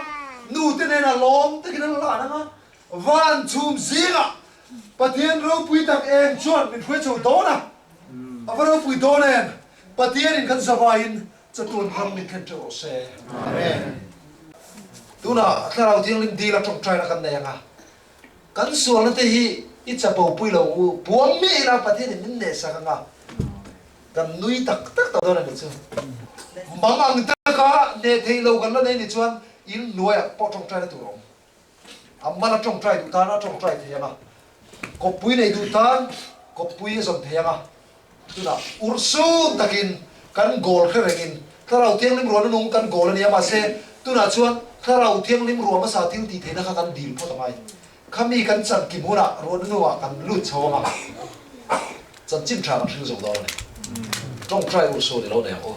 nu te hnenah lawm takin an lan ang a, van chhum zingah Pathian ropui tak eng chuan min hruai chho dawn a, a va ropui dawn em? Pathianin kan zavaiin chatuan ram min thlen teuh rawh se. Amen. Tunah Thlarau Thianghlim dil a tawngtaina kan nei ang a, kan sualna te hi i chapo pui lo u, puang miah ila Pathianin min nehsak ang a, kan nui tak tak tawh dawn a nih chu. Mang ang taka neh theih lo kan la nei nih chuan in hnuaiah pawh tawngtaina tur a awm. A mal a tawngtai duh tan a tawngtai thei ang a, kawppui nei duh tan kawppui a zawn thei ang a. Tunah urhsun takin kan goal hre rengin Thlarau Thianghlim ruahna nung kan goal a nia, mahse tunah chuan Thlarau Thianghlim ruah hmasa thil tih theihna kha kan dil phawt a ngai. Khami kan chan kim hunah ruahna nungah kan lut chho ang a, chanchin tha kan hring zo dawn a ni. Tawngtai urhsun i lo nei ang u.